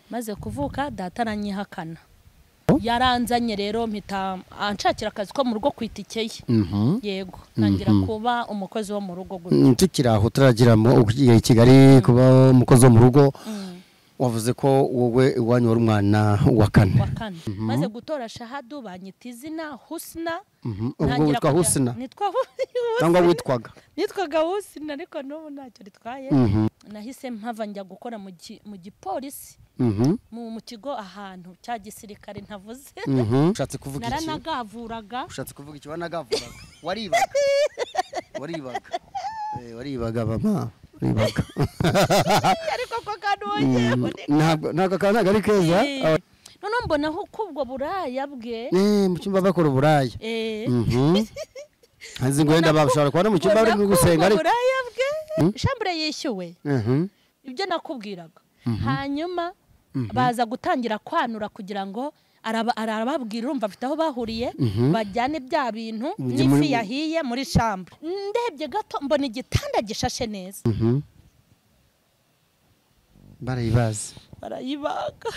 Maze kuvuka data aranyihakana. Yaranzanye rero mpita anshakira akazi ko mu rugo kwitike ye. Yego, ntangira kuba umukozi wo mu rugo gutyo. Tukiri aho turagiramo i Kigali kuba umukozi wo mu rugo. Wavuze ko wowe iwanyu wari umwana wa kane. Maze gutora shahadu banyita izina Husna. Ubwo witwa Husna? Nitwa cyangwa witwaga? Nitwaga Husna ariko n'ubu ntacyo ritwaye. Nahise mpava njya gukora mu gipolisi. Mu kigo ahantu cya gisirikare ntavuze. Ushatse kuvuga iki? Naranagavuraga. Ushatse kuvuga iki? Wanagavuraga. Waribaga. Waribaga. Waribaga mama. Waribaga. Ariko ko kanonye. Ntabwo ntabwo ari keza. None mbona ko ubwo buraya bwe. Mu cyumba bakora uburaya. Hanze ngwenda bashobora kubona mu cyumba bari gusenga ariko buraya bwe. Chambre yishyuwe. Ibyo nakubwiraga. Hanyuma baza gutangira kwanura kugira ngo arababwira urumva afite aho bahuriye bajyane bya bintu n'ifi yahiye muri chambre. Ndebye gato mbona igitanda gishashe neza. Barayibaza. Barayibaga.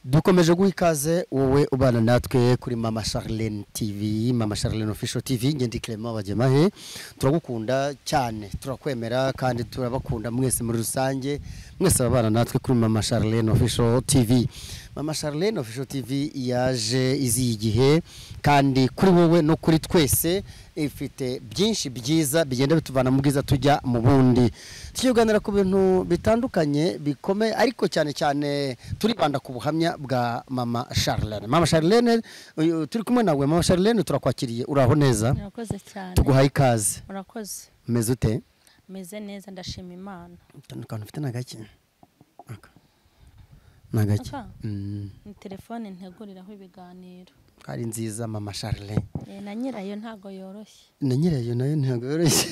Dukomeje guha ikaze wowe ubana natwe kuri Mama Charlene TV, Mama Charlene Official TV. Ngendi Clement Bagemahe, turagukunda cyane, turakwemera kandi turabakunda mwese muri rusange, mwese ababana natwe kuri Mama Charlene Official TV. Mama Charlene Official TV yaje izi igihe kandi kuri wowe no kuri twese ifite byinshi byiza bigenda bituvana mu bwiza tujya mu bundi. Tukiganira ku bintu bitandukanye bikomeye ariko cyane cyane turibanda ku buhamya bwa Mama Charlene. Mama Charlene turi kumwe nawe. Mama Charlene turakwakiriye, uraho neza? Murakoze cyane. Tuguhaye ikaze. Murakoze. Meze ute? Meze neza ndashima Imana. Tandukantu ufite nagake. Nagake. Ni telefone nteguriraho ibiganiro. Ari nziza Mama Charlene. Na nyirayo ntago yoroshye. Na nyirayo nayo ntago yoroshye.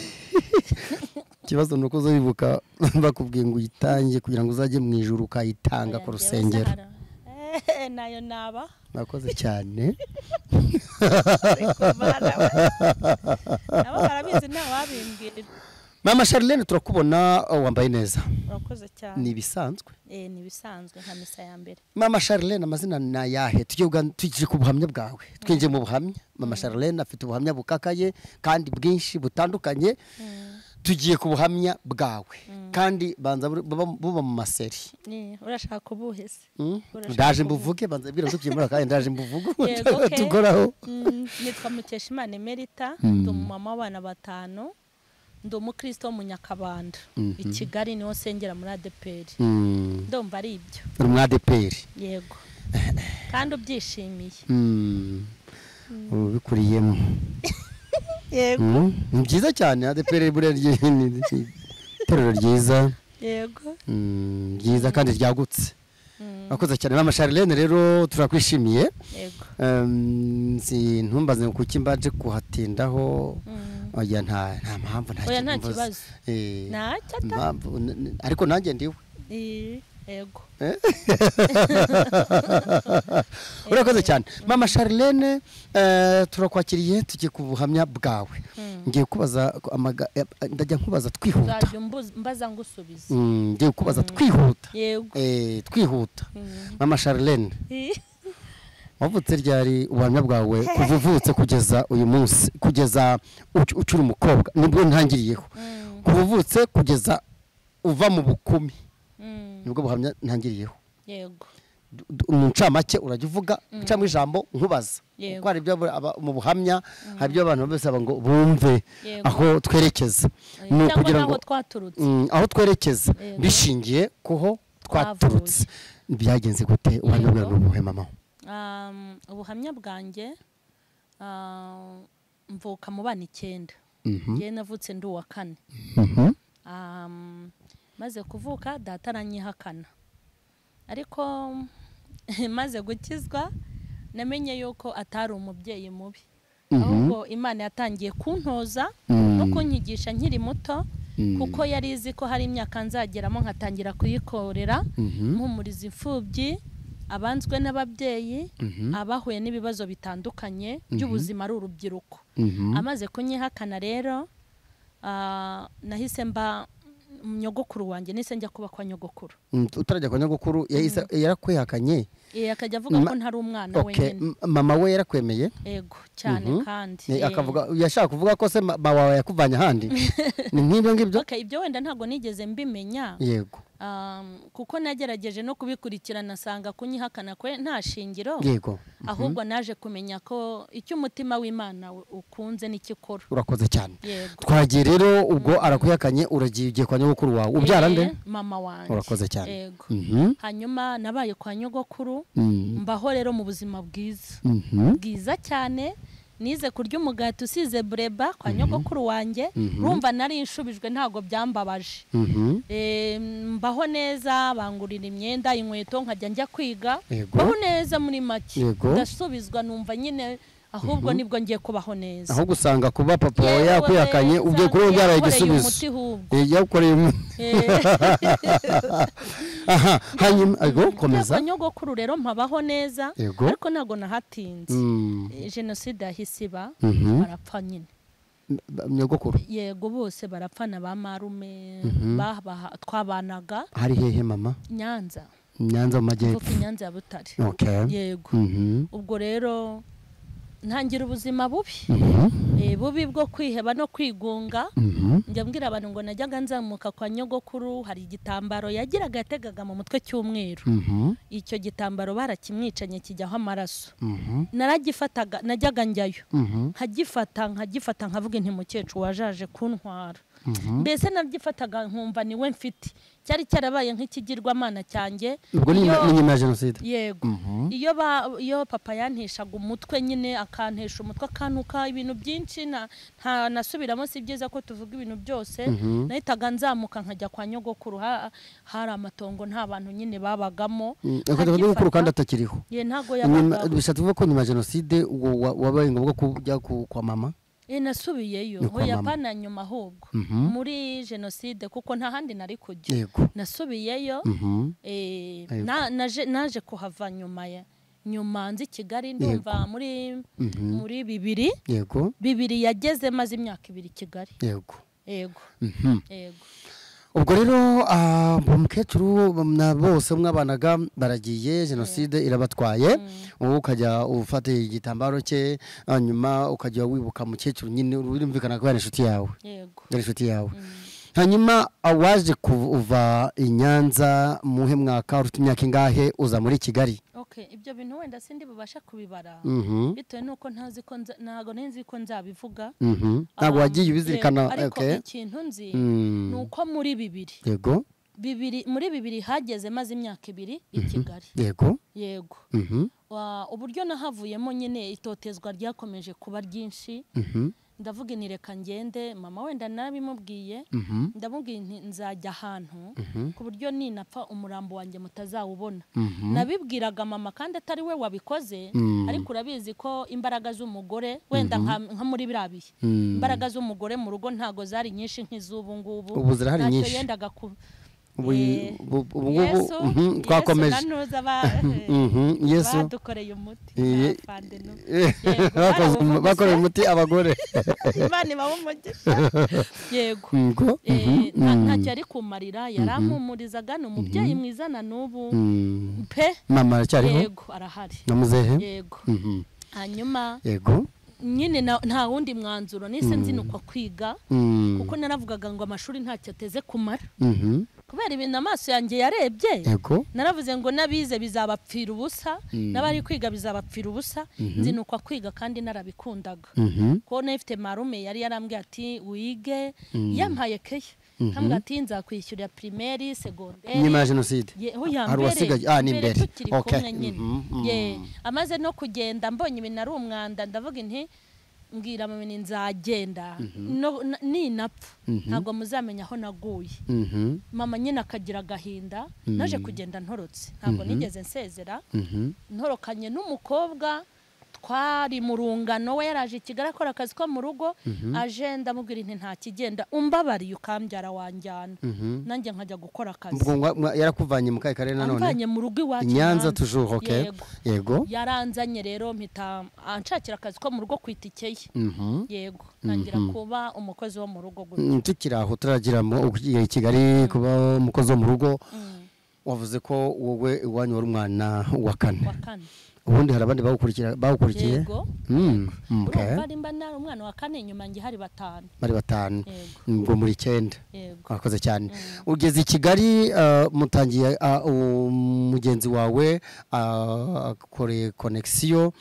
Kibazo nuko uzobibuka bakubwiye ngo uyitange kugira ngo uzajye mu ijuru ukayitanga ku rusengero. Nayo naba. Murakoze cyane. Nabo barabizi nta wabimbwira. Mama Charlene turakubona wambaye neza. Murakoze cyane. Ni bisanzwe? Ni bisanzwe nka misa ya mbere. Mama Charlene amazina na yahe? Tujye ku buhamya bwawe. Twinjiye mu buhamya. Mama Charlene afite ubuhamya bukakaye kandi bwinshi butandukanye. Tugiye ku buhamya bwawe. Kandi banza buba mu maseri. Urashaka ubuhe se? Ndaje mbuvuge, banza bwira tugiye muri akanya ndaje mbuvuge. Tugoraho. Nitwa Mukeshimana Emerita, ndi umumama w'abana batanu. Ndi umukristo w'umunyakabanda. I Kigali niho sengera muri ADPR. Ndumva ari ibyo. Uri muri ADPR? Yego. Kandi ubyishimiye. Ubikuriyemo. Yego. Ni byiza cyane ADPR buriya itorero ryiza. Yego. Ryiza kandi ryagutse. Murakoze cyane Mama Charlene rero turakwishimiye. Yego. Ntumbaze kuki mbaje kuhatindaho. Oya nta mpamvu nta kibazo. Ntacyo mpamvu ariko nanjye ndiwe. Yego. Urakoze cyane Mama Charlene, turakwakiriye tugiye ku buhamya bwawe. Ngiye kubaza ndajya nkubaza twihuta. Mbaza ngusubiza. Ngiye kubaza twihuta. Yego. Twihuta. Mama Charlene, wavutse ryari? Ubuhamya bwawe kuva uvutse kugeza uyu munsi, kugeza ukiri umukobwa nibwo ntangiriyeho. Kuva uvutse kugeza uva mu bukumi nibwo buhamya ntangiriyeho. Yego. Mu ncamake urajya uvuga cyangwa ijambo nkubaza. Kuko hari ibyo mu buhamya hari ibyo abantu basaba ngo bumve aho twerekeza. Ni ukugira ngo aho twerekeza bishingiye kuho twaturutse. Byagenze gute? Ubuhamya bwawe n'ubuhe mama? Ubuhamya bwanjye mvuka mu bana 9. Ngiye navutse ndi uwa kane. Maze kuvuka data aranyihakana. Ariko maze gukizwa namenye yuko atari umubyeyi mubi. Ahubwo Imana yatangiye kuntoza no kunyigisha nkiri muto, kuko yari izi ko hari imyaka nzageramo nkatangira kuyikorera, mpumuriza imfubyi, abanzwe n'ababyeyi, abahuye n'ibibazo bitandukanye by'ubuzima ari urubyiruko. Amaze kunyihakana rero nahise mba Nyogokuru wanjye nise njya kuba kwa nyogokuru. Utarajya kwa nyogokuru yarakwihakanye? Akajya avuga ko ntari umwana wenyine. Mama we yarakwemeye? Yego cyane kandi. Akavuga yashaka kuvuga ko se mama wawe yakuvanye ahandi? Ni nk'ibyo ngibyo? Okay, ibyo wenda ntabwo nigeze mbimenya. Yego. Kuko nagerageje no kubikurikirana asanga kunyihakana kwe nta shingiro. Yego. Ahubwo naje kumenya ko icyo umutima w'Imana ukunze n'ikikora. Urakoze cyane. Twagiye rero ubwo arakwihakanye uragiye ugiye kwa nyogokuru wawe. Ubyara nde? Mama wanjye. Urakoze cyane. Yego. Hanyuma nabaye kwa nyogokuru mbaho rero mu buzima bwiza. Bwiza cyane. Nize kurya umugati usize bureba kwa nyogokuru wanjye, urumva nari nshubijwe ntago byambabaje. Mbaho neza, bangurira imyenda, inkweto, nkajya njya kwiga. Mbaho neza muri make. Ndasubizwa numva nyine ahubwo nibwo ngiye kubaho neza. Aho gusanga kuba papa yakwihakanye ubyo kuri byaraye igisubizo. Yakoreye umuti. Aha, hanyuma ago komeza. Kwa nyogokuru rero mpabaho neza ariko ntago nahatinze. Jenoside yahise iba barapfa nyine. Nyogokuru? Yego bose barapfa na ba marume twabanaga. Hari hehe mama? Nyanza. Nyanza mu majyepfo. Nyanza ya Butare. Yego. Ubwo rero ntangira ubuzima bubi. Bubi bwo kwiheba no kwigunga. Njya mbwira abantu ngo najyaga nzamuka kwa nyogokuru hari igitambaro yagiraga yategaga mu mutwe cy'umweru. Icyo gitambaro barakimwicanye kijyaho amaraso. Naragifataga najyaga njyayo. Nkagifata nkavuga nti mukecuru wajaje kuntwara. Mbese nabyifataga nkumva niwe mfite. Cyari cyarabaye nk'ikigirwamana cyanjye. Ubwo ni nyuma ya jenoside? Yego. Iyo papa yanteshaga umutwe nyine akantesha umutwe akantuka ibintu byinshi nta nasubiramo, si byiza ko tuvuga ibintu byose. Nahitaga nzamuka nkajya kwa nyogokuru, hari amatongo nta bantu nyine babagamo. Nyogokuru kandi atakiriho? Ye ntago yabagaho. Bishatse kuvuga ko nyuma ya jenoside wabaye ngombwa kujya kwa mama? Nasubiyeyo hoya pana nyuma ahubwo muri jenoside kuko nta handi nari kujya. Nasubiyeyo naje kuhava nyuma ya nyuma nzi Kigali ndumva muri bibiri. Yego. Bibiri yageze maze imyaka 2 Kigali. Yego. Yego. Yego. Ubwo rero umukecuru na bose mwabanaga baragiye, jenoside irabatwaye, wowe ukajya ufata igitambaro cye hanyuma ukajya wibuka mukecuru nyine urumvikana ko ari inshuti yawe. Yego. Ari inshuti yawe. Hanyuma waje kuva i Nyanza muhe mwaka ufite imyaka ingahe uza muri Kigali? Okay, ibyo bintu wenda sindi bubasha kubibara bitewe nuko ntazi ko ntago nzi ko nzabivuga. Ntago wagiye ubizirikana. Ariko ikintu nzi nuko muri bibiri. Yego. Muri bibiri hageze maze imyaka 2 i Kigali. Yego. Yego. Uburyo nahavuyemo nyine itotezwa ryakomeje kuba ryinshi. Ndavuga nti reka ngende, mama wenda narabimubwiye, ndamubwiye nti nzajya ahantu ku buryo ninapfa umurambo wanjye mutazawubona. Nabibwiraga mama kandi atari we wabikoze, ariko urabizi ko imbaraga z'umugore wenda nka muri biriya bihe imbaraga z'umugore mu rugo ntago zari nyinshi nk'izubu ngubu. Ubu zirahari nyinshi. Ubu ngubu twakomeje. Yesu badukoreye umuti. Bakoreye umuti abagore. Imana ibahe umugisha. Yego. Ntacyo yari kumarira, yarampumurizaga, ni umubyeyi mwiza na n'ubu pe. Mama aracyariho? Yego arahari. Na muzehe? Yego. Hanyuma yego nyine nta wundi mwanzuro nise nzinukwa kwiga kuko naravugaga ngo amashuri ntacyo ateze kumara. Kubera ibintu amaso yanjye yarebye, naravuze ngo nabize bizabapfira ubusa, n'abari kwiga bizabapfira ubusa. Nzinukwa kwiga kandi narabikundaga. Ko nafite marume yari yarambwiye ati wige, yampaye keya nkambwira ati nzakwishyurira primaire, secondaire. Nyuma ya jenoside hari wasigaye? Ni imbere. Okay. Amaze no kugenda mbonye ibintu ari umwanda, ndavuga nti mbwira mama nzagenda ninapfa ntabwo muzamenya aho naguye. Mama nyine akagira agahinda. Naje kugenda ntorotse, ntabwo nigeze nsezera, ntorokanye n'umukobwa Twari mu rungano, we yaraje i Kigali akora akazi ko mu rugo, aje ndamubwira nti nta kigenda, umbabariye ukambyara wanjyana, nanjye nkajya gukora akazi. Ubwo yarakuvanye mu kahe karere nanone? Amvanye mu rugo iwacu i Nyanza toujours. Okay. Yego. Yaranzanye rero mpita anshakira akazi ko mu rugo ku itike ye. Yego, ntangira kuba umukozi wo mu rugo gutyo. Tukiri aho turagira mu i Kigali kuba umukozi wo mu rugo, wavuze ko wowe iwanyu wari umwana wa kane. Ubundi hari abandi bawukurikiye? Yego. Urumva nimba nari umwana wa kane, inyuma nge hari batanu. Bari batanu. Ngo muri 9. Wakoze cyane. Ugeze i Kigali, mutangiye mugenzi wawe akoreye connexion,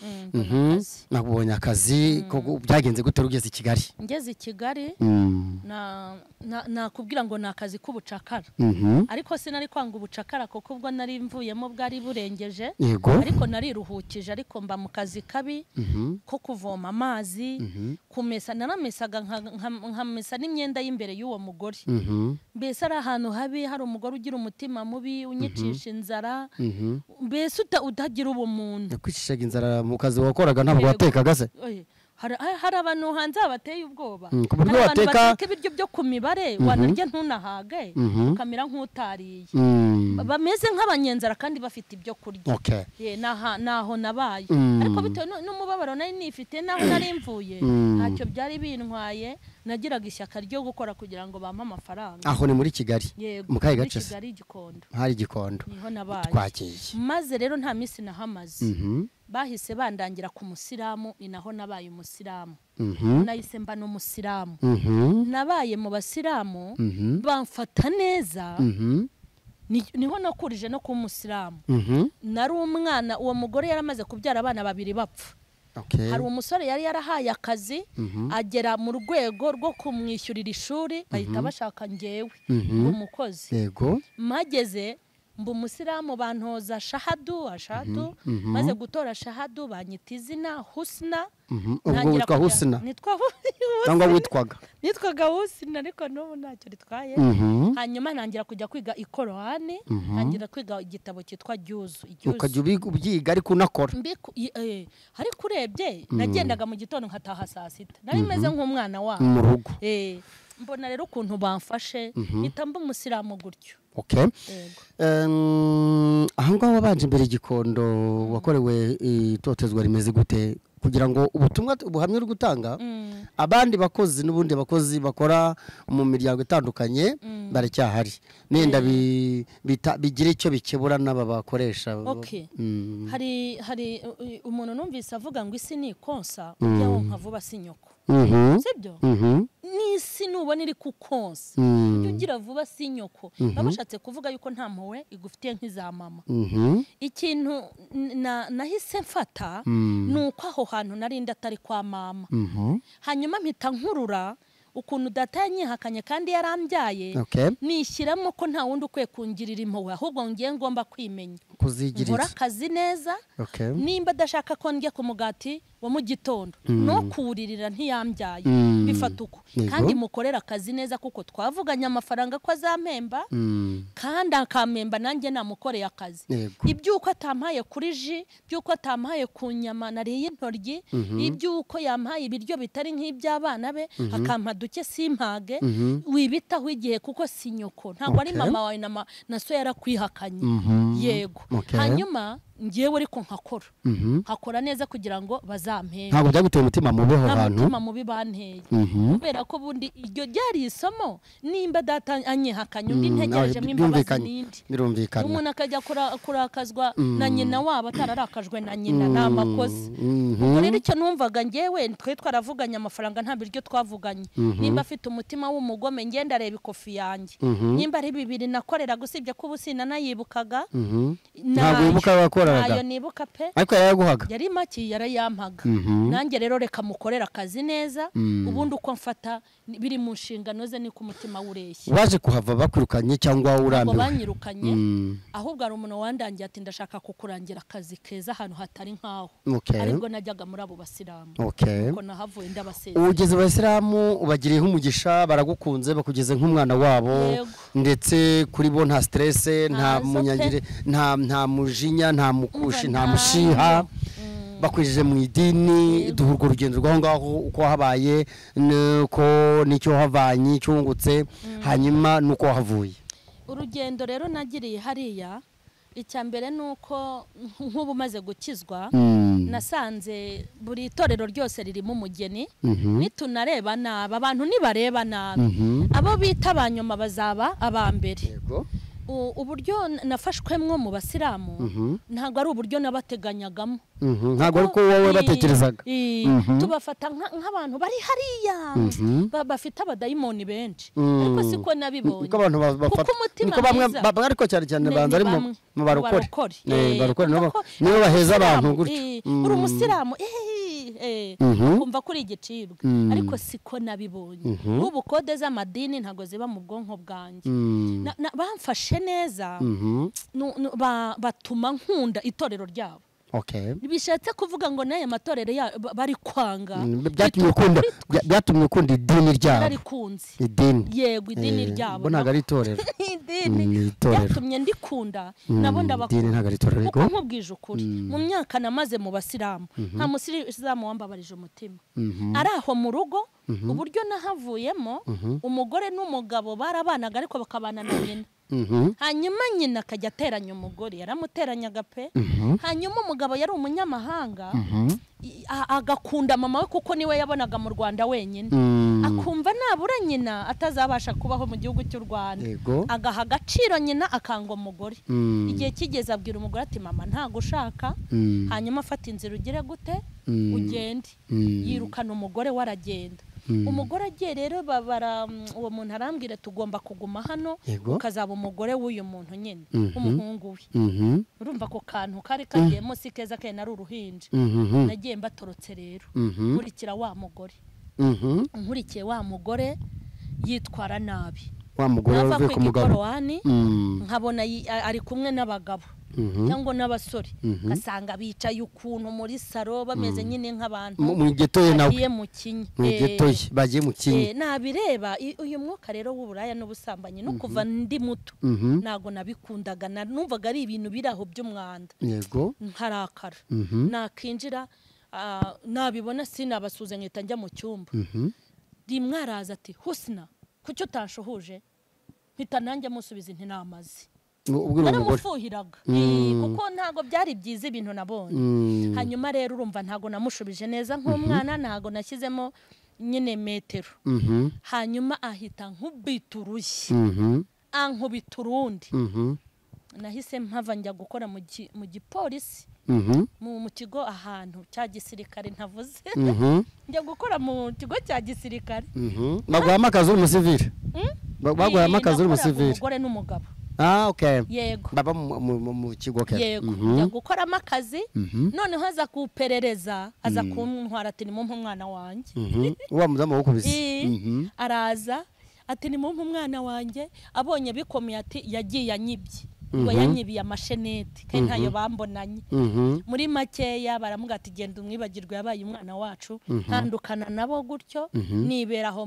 nakubonye akazi, byagenze gute ugeze i Kigali? Ngeze i Kigali nakubwira ngo ni akazi k'ubucakara. Ariko sinari kwanga ubucakara kuko ubwo nari mvuyemo bwari burengeje. Ariko nariruhukije, ariko mba mu kazi kabi ko kuvoma amazi, kumesa, naramesaga nkamesa n'imyenda y'imbere y'uwo mugore. Mbese ari ahantu habi, hari umugore ugira umutima mubi, unyicisha inzara, mbese utagira ubumuntu. Yakwicishaga inzara mu kazi wakoraga, ntabwo watekaga se? Hari abantu hanze bateye ubwoba, hari abantu bateka ibiryo byo ku mibare, wanarya ntunahage, ukamera nk'utariye, bameze nk'abanyenzara kandi bafite ibyo kurya. Naho nabaye, ariko bitewe n'umubabaro nari nifite naho nari mvuye, ntacyo byari bintwaye, nagiraga ishyaka ryo gukora kugira ngo bampe amafaranga. Aho ni muri Kigali? Mu kahe gace? Kigali Gikondo. Hari Gikondo. Niho nabaye. Twakiye. Maze rero nta minsi nahamaze. Bahise bandangira ku musilamu, ni naho nabaye umusilamu. Nahise mba n'umusilamu. Nabaye mu basilamu, bamfata neza. Niho nakurije no kuba umusilamu. Nari umwana, uwo mugore yaramaze kubyara abana babiri bapfa. Hari umusore yari yarahaye akazi, agera mu rwego rwo kumwishyurira ishuri, bahita bashaka ngewe umukozi. Yego. Mageze mba umusilamu, bantoza shahadu, maze gutora shahadu banyita izina Husna. Ubwo witwa Husna? Nitwa cyangwa witwaga? Nitwaga Husna, ariko n'ubu ntacyo ritwaye. Hanyuma ntangira kujya kwiga Ikorani, ntangira kwiga igitabo cyitwa Jyuzu. Ukajya ubyiga ariko unakora? Ariko urebye nagendaga mu gitondo nkataha saa sita, nari meze nk'umwana wabo mu rugo. Mbona rero ukuntu bamfashe, mpita mba umusilamu gutyo. Okay. Aho ngaho wabanje imbere Gikondo, wakorewe itotezwa rimeze gute kugira ngo ubutumwa ubuhamya uri gutanga abandi bakozi n'ubundi bakozi bakora mu miryango itandukanye baracyahari, nenda bigira icyo bikebura n'aba bakoresha? Okay. Hari umuntu numvise avuga ngo isi ni konsa, ujya wonka vuba si nyoko. Sibyo? N'isi nubona iri kukonsa, ujya ugira vuba si nyoko. Babashatse kuvuga yuko nta mpuhwe igufitiye nk'iza mama. Ikintu nahise mfata nuko aho hantu nari atari kwa mama. Hanyuma mpita nkurura ukuntu data yanyihakanye kandi yarambyaye, nishyiramo ko nta wundi ukwiye kungirira impuhwe, ahubwo ngiye ngomba kwimenya, nkora akazi neza. Nimba adashaka ko ndya ku mugati wa mu gitondo no kuwuririra ntiyambyaye, bifata uko, kandi mukorera akazi neza kuko twavuganye amafaranga ko azampemba, kandi akampemba nanjye namukoreye akazi. Iby'uko atampaye kuri ji, by'uko atampaye ku nyama nariye intoryi, iby'uko yampaye ibiryo bitari nk'iby'abana be, akampa duke simpage, wibitaho igihe kuko si nyoko, ntabwo ari mama wawe na so yarakwihakanye. Yego. Hanyuma ngewe ariko nkakora, nkakora neza kugira ngo bazampembe. Ntabwo byaguteye umutima mubi aho hantu? Umutima mubi banteye, kubera ko bundi iryo ryari isomo, nimba data anyihakanye undi ntegerejemo imbabazi n'indi. Birumvikana. Umuntu akajya kurakazwa na nyina wabo atararakajwe na nyina, ni amakosa. Ubwo rero icyo numvaga ngewe, twe twaravuganye amafaranga nta biryo twavuganye. Nimba afite umutima w'umugome, ngenda areba ikofi yanjye, nimba ari bibiri nakorera, gusibye ko ubu sinanayibukaga. Ntabwo wibuka wakoraga? Ayo nibuka pe. Ariko yaraguhaga? Yari make, yarayampaga. Nanjye rero reka mukorera akazi neza, ubundi uko mfata biri mu nshingano ze, niko umutima wureshya. Waje kuhava bakwirukanye cyangwa urambiwe? Banyirukanye, ahubwo hari umuntu wandangiye ati ndashaka kukurangira akazi keza ahantu hatari nkaho. Ariko najyaga muri abo basilamu. Kuko nahavuye ndabasezera. Ugeze abasilamu ubagiriyeho umugisha, baragukunze, bakugeze nk'umwana wabo, ndetse kuri bo nta stress, nta munyangire, nta mujinya, nta mukushi, nta mushiha. Bakwinjije mu idini, duha urwo rugendo rw'aho ngaho uko habaye, nuko n'icyo havanye cyungutse, hanyuma nuko wahavuye. Urugendo rero nagiriye hariya, icya mbere nuko nk'ubu maze gukizwa nasanze buri itorero ryose ririmo umugeni. Nitunareba nabi, abantu nibareba nabi, abo bita abanyuma bazaba abambere. Uburyo nafashwemwo mu basilamu ntabwo ari uburyo nabateganyagamo, ntabwo ari ko wowe batekerezaga. Tubafata nk'abantu bari hariya bafite abadayimoni benshi, ariko siko nabibonye. Niko abantu bafata, niko bamwe ariko cyane cyane banza ari mu barokore, barokore nibo baheza abantu gutyo. Uri umusilamu kumva kuri igicibwa, ariko siko nabibonye. Ubu kode z'amadini ntabwo ziba mu bwonko bwanjye. Bamfashe neza, batuma nkunda itorero ryabo. Bishatse kuvuga ngo n'aya matorero bari kwanga, byatumye ukunda idini ryabo. Narikunze idini, yego, idini ryabo ntabwo ari itorero, idini byatumye ndikunda, nabo ndabakunda. Kuko nkubwije ukuri, mu myaka namaze mu basilamu nta musilamu wambabarije umutima. Ari aho mu rugo, uburyo nahavuyemo, umugore n'umugabo barabanaga ariko bakabana na nyina. Hanyuma nyina akajya ateranya umugore, yaramuteranyaga pe. Hanyuma umugabo yari umunyamahanga, agakunda mama we kuko niwe yabonaga mu Rwanda wenyine, akumva nabura nyina atazabasha kubaho mu gihugu cy'u Rwanda, agaha agaciro nyina akanga umugore. Igihe kigeze abwira umugore ati mama ntago ushaka, hanyuma afata inzira ugire gute ugende. Yirukana umugore we aragenda. Umugore agiye rero babara, uwo muntu arambwira tugomba kuguma hano ukazaba umugore w'uyu muntu nyine, umuhungu we. Urumva ko kantu kari kagiyemo si keza, kandi nari uruhinja. Nagiye mbatorotse rero, nkurikira wa mugore. Nkurikiye wa mugore yitwara nabi. Wa mugore wavuye ku mugabo nkabona ari kumwe n'abagabo cyangwa n'abasore, asanga bicaye ukuntu muri saro bameze nyine nk'abantu mu getoye nawe bagiye mu kinya, mu getoye bagiye mu kinya. Nabireba uyu mwuka rero w'uburaya n'ubusambanyi no kuva ndi muto ntago nabikundaga, numvaga ari ibintu biraho by'umwanda. Yego, nkarakara, nakinjira nabibona sinabasuze nkita njya mu cyumba. Rimwe araza ati Husna kuki utanshuhuje, mpita nanjye musubiza inti namazi. Naramufuhiraga kuko ntago byari byiza ibintu nabonye. Hanyuma rero urumva ntago namushubije neza nk'umwana, ntago nashyizemo nyine metero. Hanyuma ahita nkubita urushyi, ankubita urundi. Nahise mpava njya gukora mu gipolisi, mu kigo ahantu cya gisirikare ntavuze. Njya gukora mu kigo cya gisirikare. Baguhama akazi uri umusivile? Baguhama akazi uri umusivile? Umugore n'umugabo. Okay. Yego. Baba mu kigo ke. Yego. Njya gukoramo akazi, noneho aza kuperereza, aza kuntwara ati nimumpe umwana wanjye. Wa mudamu wokubise. Araza ati nimumpe umwana wanjye, abonye bikomeye ati yagiye anyibye. Ngo yanyibiye amasheneti kandi ntayo bambonanye. Muri makeya baramuga ati genda umwibagirwe yabaye umwana wacu. Ntandukana nabo gutyo, niberaho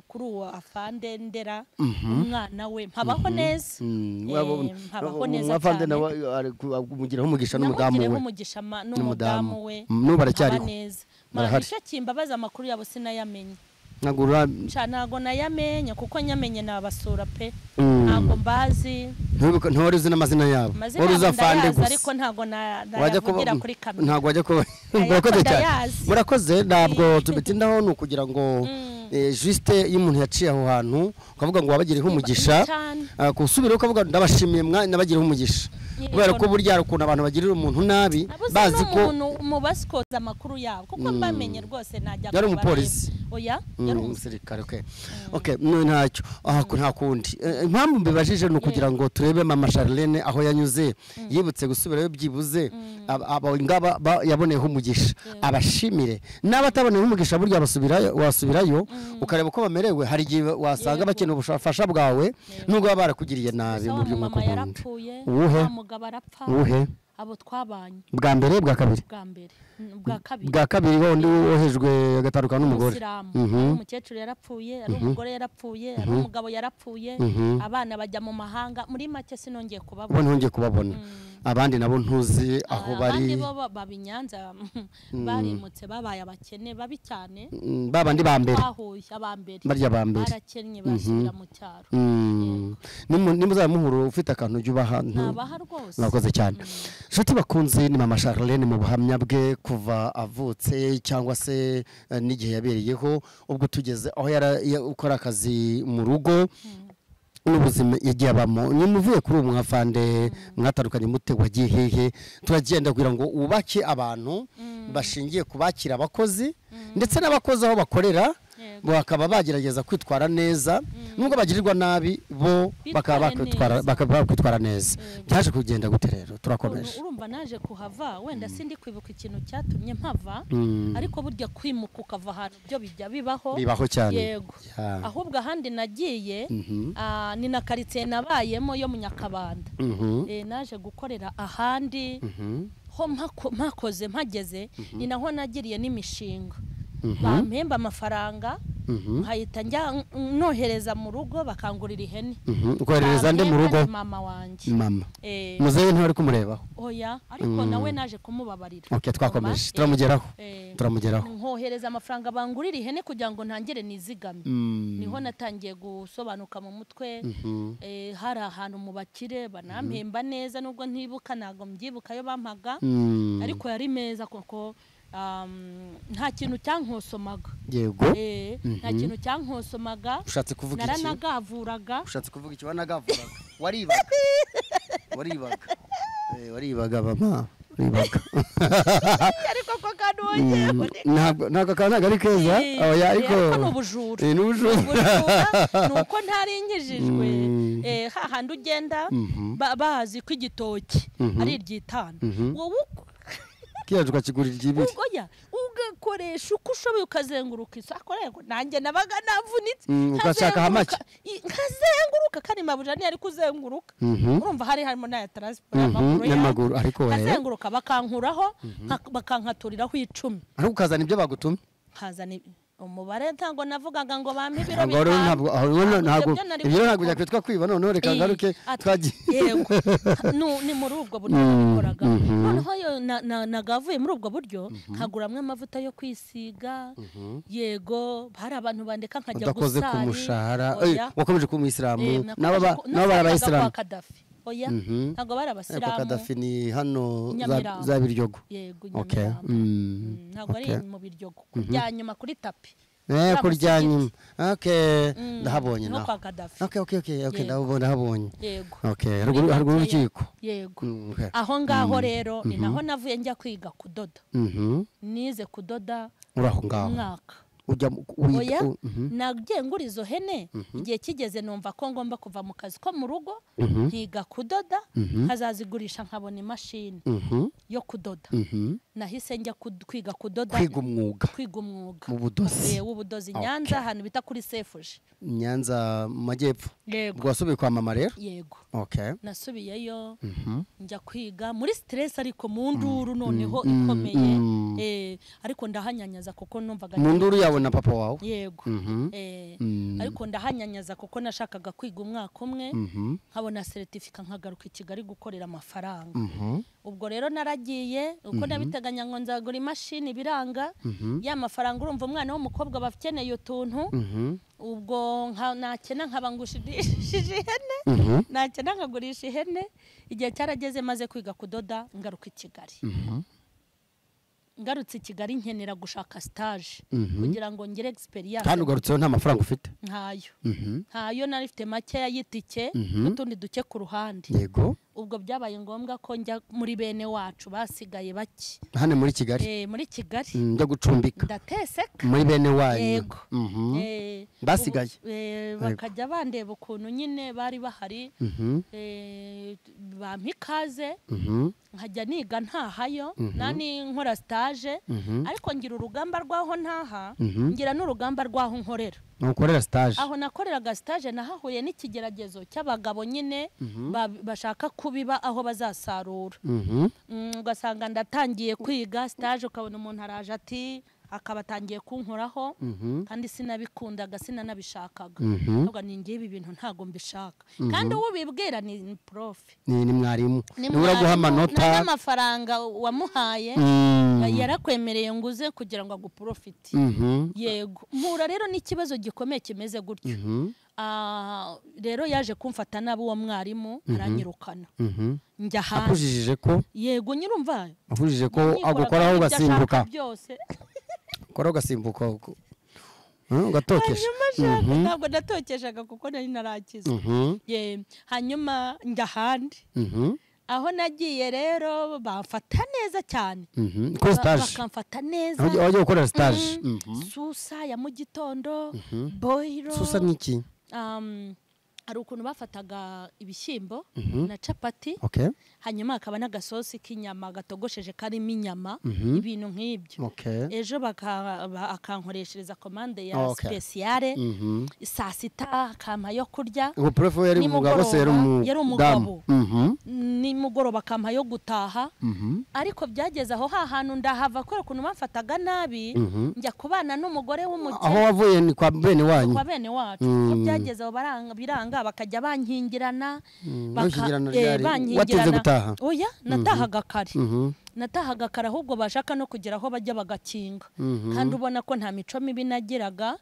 kuri uwo afande ndera umwana we, mpabaho neza. Mpabaho neza. Afande nawe amugiraho umugisha n'umudamu we. N'umudamu we. N'ubu baracyariho. Barahari. Kimbabaza amakuru yabo sinayamenye. Ntago nayamenye kuko nyamenye nabasura pe. Ntago mbazi. Ntiwari uzi n'amazina yabo. Wari uzi afande gusa. Ariko ntago nayavugira kuri kamera. Ntago wajya kuba. Murakoze cyane. Murakoze, ntabwo tubitindaho, ni ukugira ngo juste iyo umuntu yaciye aho hantu ukavuga ngo wabagiriyeho umugisha, kusubira ukavuga ndabashimiye nabagiriyeho umugisha. Kubera ko burya ukuntu abantu bagirira umuntu nabi bazi ko mu basikoza amakuru yabo, kuko mbamenye rwose najya yari umupolisi. Oya, yari umusirikare. Okay. Okay, ntacyo nta kundi. Impamvu mbibajije ni ukugira ngo turebe mama Charlene aho yanyuze, yibutse gusubirayo byibuze abo ngaba yaboneyeho umugisha, abashimire. N'abataboneyeho umugisha burya basubirayo, wasubirayo ukareba uko bamerewe. Hari igihe wasanga bakeneye ubufasha bwawe nubwo baba barakugiriye nabi mu buryo bw'ukundi. Uwuhe? Uwuhe? Abo twabanye bwa mbere, bwa kabiri, bwa mbere, bwa kabiri, bwa kabiri wundi wohejwe agatandukana n'umugore. Umukecuru yarapfuye, ari umugore yarapfuye, ari umugabo yarapfuye, abana bajya mu mahanga. Muri make sinongeye kubabona. Ntongeye kubabona. Abandi nabo ntuzi aho bari. Abandi bo baba i Nyanza, barimutse, babaye abakene babi cyane. Babandi ba mbere. Bahuye abambere. Barya ba mbere. Barakennye, basubira mu cyaro. Nimuzaba muhura ufite akantu ujya ubaha. Ntabaha rwose. Murakoze cyane. Nshuti bakunze, ni Mama Charlene mu buhamya bwe kuva avutse cyangwa se n'igihe yabereyeho, ubwo tugeze aho ukora akazi mu rugo n'ubuzima yagiye abamo. Nyuma uvuye kuri ubu mwafande mwatandukanye mute, wagiye hehe? Turagenda kugira ngo wubake abantu bashingiye ku bakira abakozi ndetse n'abakozi aho bakorera bakaba bagerageza kwitwara neza, nubwo bagirirwa nabi bo bakaba bakwitwara neza. Byaje kugenda gute rero? Turakomeje. Urumva naje kuhava, wenda sindi kwibuka ikintu cyatumye mpava, ariko burya kwimuka ukava ahantu byo bijya bibaho. Bibaho cyane. Yego. Ahubwo ahandi nagiye ni na quartier nabayemo yo mu Nyakabanda. Naje gukorera ahandi ho mpakoze mpageze, ni naho nagiriye n'imishinga. Bampemba amafaranga nkahita njya nohereza mu rugo bakangurira ihene. Ukoherereza nde mu rugo? Mama wanjye. Mama. Muzehe ntari kumurebaho. Oya, ariko nawe naje kumubabarira. Okay, twakomeje. Turamugeraho. Turamugeraho. Nkohereza amafaranga bangurira ihene kugira ngo ntangire nizigame. Niho natangiye gusobanuka mu mutwe. Hari ahantu mu bakire banampemba neza, nubwo ntibuka, ntago mbyibuka yo bampaga, ariko yari meza koko. Nta kintu cyankosomaga. Yego. Nta kintu cyankosomaga. Ushatse kuvuga iki? Naranagavuraga. Ushatse kuvuga iki? Wanagavuraga. Waribaga. Waribaga. Waribaga mama. Waribaga. Ariko ko kanongeye. Ntabwo ntabwo ari keza. Oya, ariko ni ubujura. Ni ubujura. Nuko ntarinkijijwe. Hahandi ugenda bazi ko igitoki ari iryitanu. Wowe kiyajuka kigurira ibiri. Oya, ugakoresha uko ushoboye ukazenguruka isoko. Rego nanjye nabaga navunitse. Ugashaka hamake. Nkazenguruka kandi mabuja ni ari kuzenguruka. Urumva hari harimo na transport y'amaguru, ariko nkazenguruka bakankuraho, bakankaturiraho 10. Ariko ukazana ibyo bagutumye? Nkazana umubare ntango navugaga ngo bampe ibiro bitanu. Ntabwo ibyo ntabwo byakwitwa kwiba. Noneho reka ngaruke twagiye. Yego. Ni muri ubwo buryo nabikoraga. Noneho yo nagavuye muri ubwo buryo nkaguramwe amavuta yo kwisiga. Yego, hari abantu bandeka nkajya gusari. Udakoze ku mushahara. Wakomeje kuba umuyisilamu. Nabo bari abayisilamu. Oya, ntabwo bari abasilamu. Kadafi ni hano za Biryogo. Yego, Nyamirambo. Ntabwo ari mu Biryogo. Kurya nyuma kuri tapi. Kurya nyuma. Okay, ndahabonye naho. Okay, ndahabonye. Yego. Okay, haruguru y'urukiko. Yego. Aho ngaho rero ni naho navuye njya kwiga kudoda. Nize kudoda uraho ngaho. Umwaka. Ujya wiga. Nagiye ngura izo hene, igihe kigeze numva ko ngomba kuva mu kazi ko mu rugo nkiga kudoda, nkazazigurisha nkabona imashini yo kudoda. Nahise njya kwiga kudoda, kwiga umwuga, kwiga umwuga mu budozi. W'ubudozi Nyanza, ahantu bita kuri Sefuje. Nyanza mu majyepfo. Ubwo wasubiye kwa mama rero? Yego. Okay. Nasubiyeyo njya kwiga muri stress, ariko mu nduru noneho ikomeye. Ariko ndahanyanyaza kuko numvaga mu nduru yawe na papa wawe. Yego. Ariko ndahanyanyaza kuko nashakaga kwiga umwaka umwe nkabona certificate nkagaruka i Kigali gukorera amafaranga. Ubwo rero naragiye uko nabiteganya ngo nzagura imashini biranga, ya mafaranga urumva umwana w'umukobwa bakeneye utuntu. Ubwo nakena nkaba ngushije ihene, nakena nkagurisha ihene. Igihe cyarageze maze kwiga kudoda ngaruka i Kigali. Ngarutse i Kigali nkenera gushaka stage kugira ngo ngire experience. Kandi ugarutseho nta mafaranga ufite? Ntayo. Ntayo, nari mfite make y'itike n'utundi duke ku ruhande. Yego. Ubwo byabaye ngombwa ko njya muri bene wacu basigaye bake. Hano muri Kigali? Muri Kigali. Njya gucumbika. Ndateseka. Muri bene wanyu. Yego. Basigaye. Bakajya bandeba ukuntu nyine bari bahari. Bampa ikaze. Nkajya niga ntahayo, nani nkora stage, ariko ngira urugamba rwaho ntaha, ngira n'urugamba rwaho nkorera. Nukorera stage. Aho nakoreraga stage nahahuye n'ikigeragezo cy'abagabo nyine bashaka kubiba aho bazasarura. Ugasanga ndatangiye kwiga stage ukabona umuntu araje ati Akaba atangiye kunkoraho, kandi sinabikundaga, sinanabishakaga. Ntabwo ni ngiye ibi bintu ntago mbishaka. Kandi uwo ubibwira ni prof, ni mwarimu, ni uraguha amanota n'amafaranga wamuhaye, yarakwemereye ngo uze kugira ngo aguprofite. Yego, mpura rero n'ikibazo gikomeye kimeze gutyo. Rero yaje kumfata nabi uwo mwarimu, aranyirukana. Njya hanze. Akujijije ko? Yego, nyirumva. Akujije ko agukoraho ugasimbuka. Kora ugasimbuka ugatokesha. Ntabwo natokeshaga kuko nari narakizwa. Hanyuma njya ahandi. Aho nagiye rero bamfata neza cyane. Kuri stage. Bakamfata neza. Wajya gukora stage. Susa ya mu gitondo, boiro. Susa ni iki? Hari ukuntu bafataga ibishyimbo na capati. Hanyuma akaba n'agasosi k'inyama gatogosheje karimo inyama, ibintu nk'ibyo. Ejo akankoreshereza komande ya spéciale, saa sita akampa yo kurya. Uwo prof yari umugabo se yari umugabo? Nimugoroba akampa yo gutaha. Ariko byageze aho hantu ndahava kubera ukuntu bamfataga nabi, njya kubana n'umugore w'umukene. Aho wavuye ni kwa bene wanyu? Kwa bene wacu. Byageze aho biranga bakajya bankingirana, bankingirana. Oya, natahaga kare. Natahaga kare ahubwo bashaka no kugera aho bajya bagakinga. Kandi ubona ko nta mico mibi nagiraga.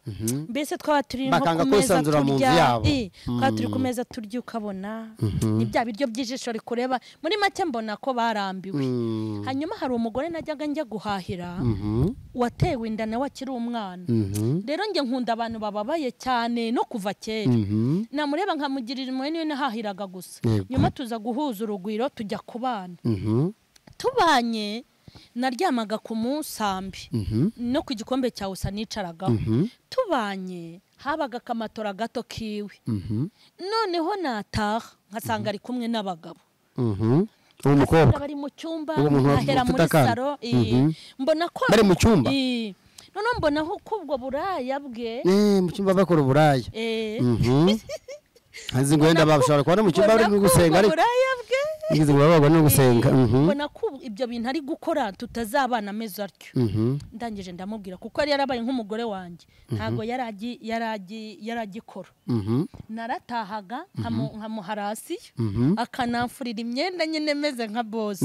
Mbese twaba turi nko ku meza turya. Twaba turi ku meza turya ukabona ni bya biryo by'ijisho rikureba. Muri make mbona ko barambiwe. Hanyuma hari umugore najyaga njya guhahira, watewe inda nawe akiri umwana. Rero njye nkunda abantu bababaye cyane no kuva kera. Namureba nkamugirira impuhwe, niwe nahahiraga gusa. Nyuma tuza guhuza urugwiro tujya kubana. Tubanye naryamaga ku musambi no ku gikombe cya usa nicaragaho. Tubanye habaga akamatora gato kiwe. Noneho nataha nkasanga ari kumwe n'abagabo. Uwo mukobwa bari mu cyumba, ahera muri saro, mbona ko bari mu cyumba. Noneho mbona ko ubwo buraya bwe mu cyumba bakora uburaya. Hanze ngo wenda bashobora kubona mu cyumba bari gusenga, ariko ngize ngo baba no gusenga. Mbona ko ibyo bintu ari gukora tutazabana ameze atyo. Ndangije ndamubwira kuko yari yarabaye nk'umugore wanjye, ntago yaragikora. Naratahaga nkamuharasiyo, akanamfurira imyenda nyine meze nka boss.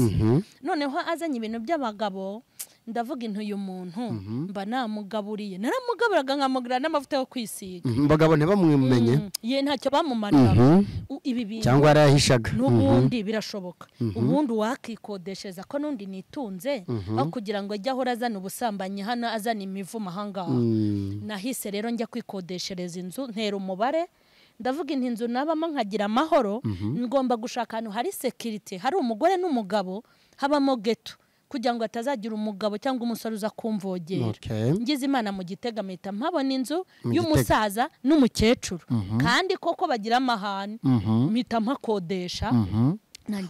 Noneho azanye ibintu by'abagabo, ndavuga intu uyu muntu mba namugaburiye. Naramugaburaga nkamugura n'amavuta yo kwisiga. Abagabo ntibamwimenye. Ye ntacyo bamumarira. Ibi bintu cyangwa yarahishaga. N'ubundi birashoboka. Ubundi wakikodesheza ko nundi nitunze, aho kugira ngo ajye ahora azana ubusambanyi hano, azana imivumo ahangaha. Nahise rero njya kwikodeshereza inzu, ntera umubare. Ndavuga inti inzu nabamo nkagira amahoro, ngomba gushaka ahantu hari security, hari umugore n'umugabo, habamo ghetto, kugira ngo atazagira umugabo cyangwa umusore uza kumvogera. Ngize Imana mu Gitega mpita mpabona inzu y'umusaza n'umukecuru, kandi koko bagira amahane, mpita mpakodesha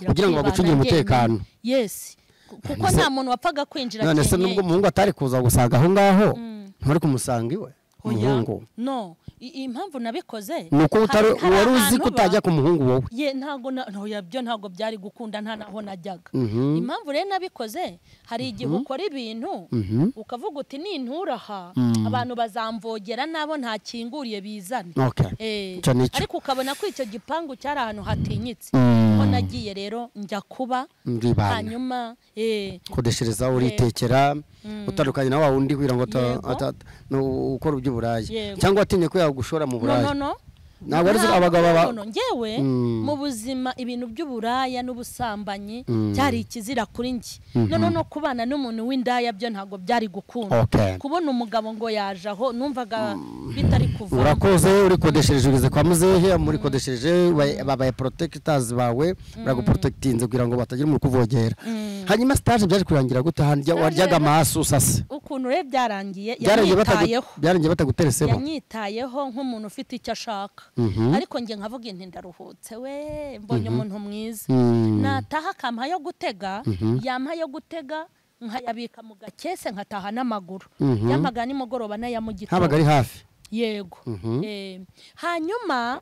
kugira ngo bagucungire umutekano. Yes, kuko nta muntu wapfaga kwinjira. None se nubwo umuhungu atari kuza gusanga aho ngaho, ntari kumusanga iwe? Umuhungu no, impamvu nabikoze nuko wari uzi ko utajya ku muhungu wowe. Ye ntago yabyo ntago byari gukunda, nta naho najyaga. Impamvu rero nabikoze, hari igihe ukora ibintu ukavuga uti ninturaha abantu bazamvogera nabo ntakinguriye bizane. Ariko ukabona ko icyo gipangu cyari ahantu hatinyitse. Ko nagiye rero njya kuba, hanyuma kodeshereza uritekera, utandukanye na wa wundi kugira ngo ukora iby'uburaya, cyangwa watinye ko yagushora mu buraya. No, ntabwo ari abagabo ba ngewe mu buzima ibintu by'uburaya n'ubusambanyi cyari ikizira kuri njye. None no kubana n'umuntu w'indaya byo ntabwo byari gukunda. Kubona umugabo ngo yaje aho numvaga bitari kuva. Urakoze, urikodeshereje ugeze kwa muzehe, muri kodeshereje babaye protectors bawe, baraguprotectinze kugira ngo batagira umuntu kuvogera. Hanyuma stage byaje kurangira gute? Waryaga amaso usase. Ukuntu rero byarangiye, yanyitayeho. Byarangiye bataguteresebo. Yanyitayeho nk'umuntu ufite icyo ashaka. Ariko nge nkavuga inti ndaruhutse we, mbonye umuntu mwiza. Nataha akampa yo gutega, yampa yo gutega nkayabika mu gakese nkataha n'amaguru. Yamaga nimugoroba n'aya mu gitondo. Habaga ari hafi. Yego. Hanyuma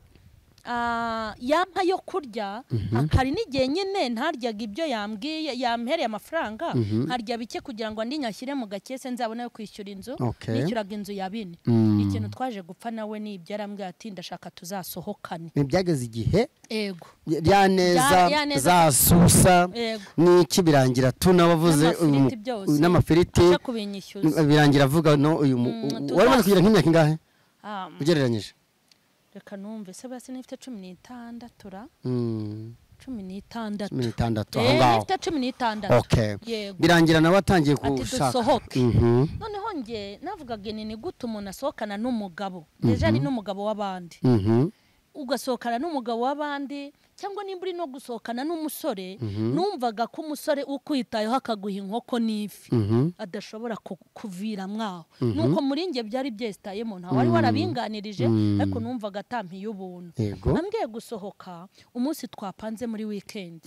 Yampa yo kurya akari n'igihe nyine ntaryaga ibyo yambwiye, yampereye amafaranga nkarya bike kugira ngo andi nyashyire mu gakese nzabone yo kwishyura inzu. Nishyuraga inzu ya 4. Ikintu twaje gupfa nawe ni ibyo, yarambwiye ati ndashaka tuzasohokane. Ntibyageze igihe ego ya neza za susa n'iki birangira tunabavuze n'amafiriti birangira avuga no uyu wari umaze kugira nk'imyaka ingahe ugereranyije? Reka numve se basi nifite 16 ra 16 aho ngaho nifite 16. Okay, birangira nawe atangiye gushaka. Noneho nge navugaga ni gute umuntu asohokana n'umugabo deja ari n'umugabo w'abandi, ugasohokana n'umugabo w'abandi cyangwa nimba uri no gusohokana n'umusore, numvaga ko umusore ukwitayeho akaguha inkoko n'ifi adashobora kuvira mwaho. Nuko muri nge byari byestayemo, nta wari warabinganirije, ariko numvaga atampiye ubuntu. Ambwiye gusohoka umunsi twapanze muri weekend,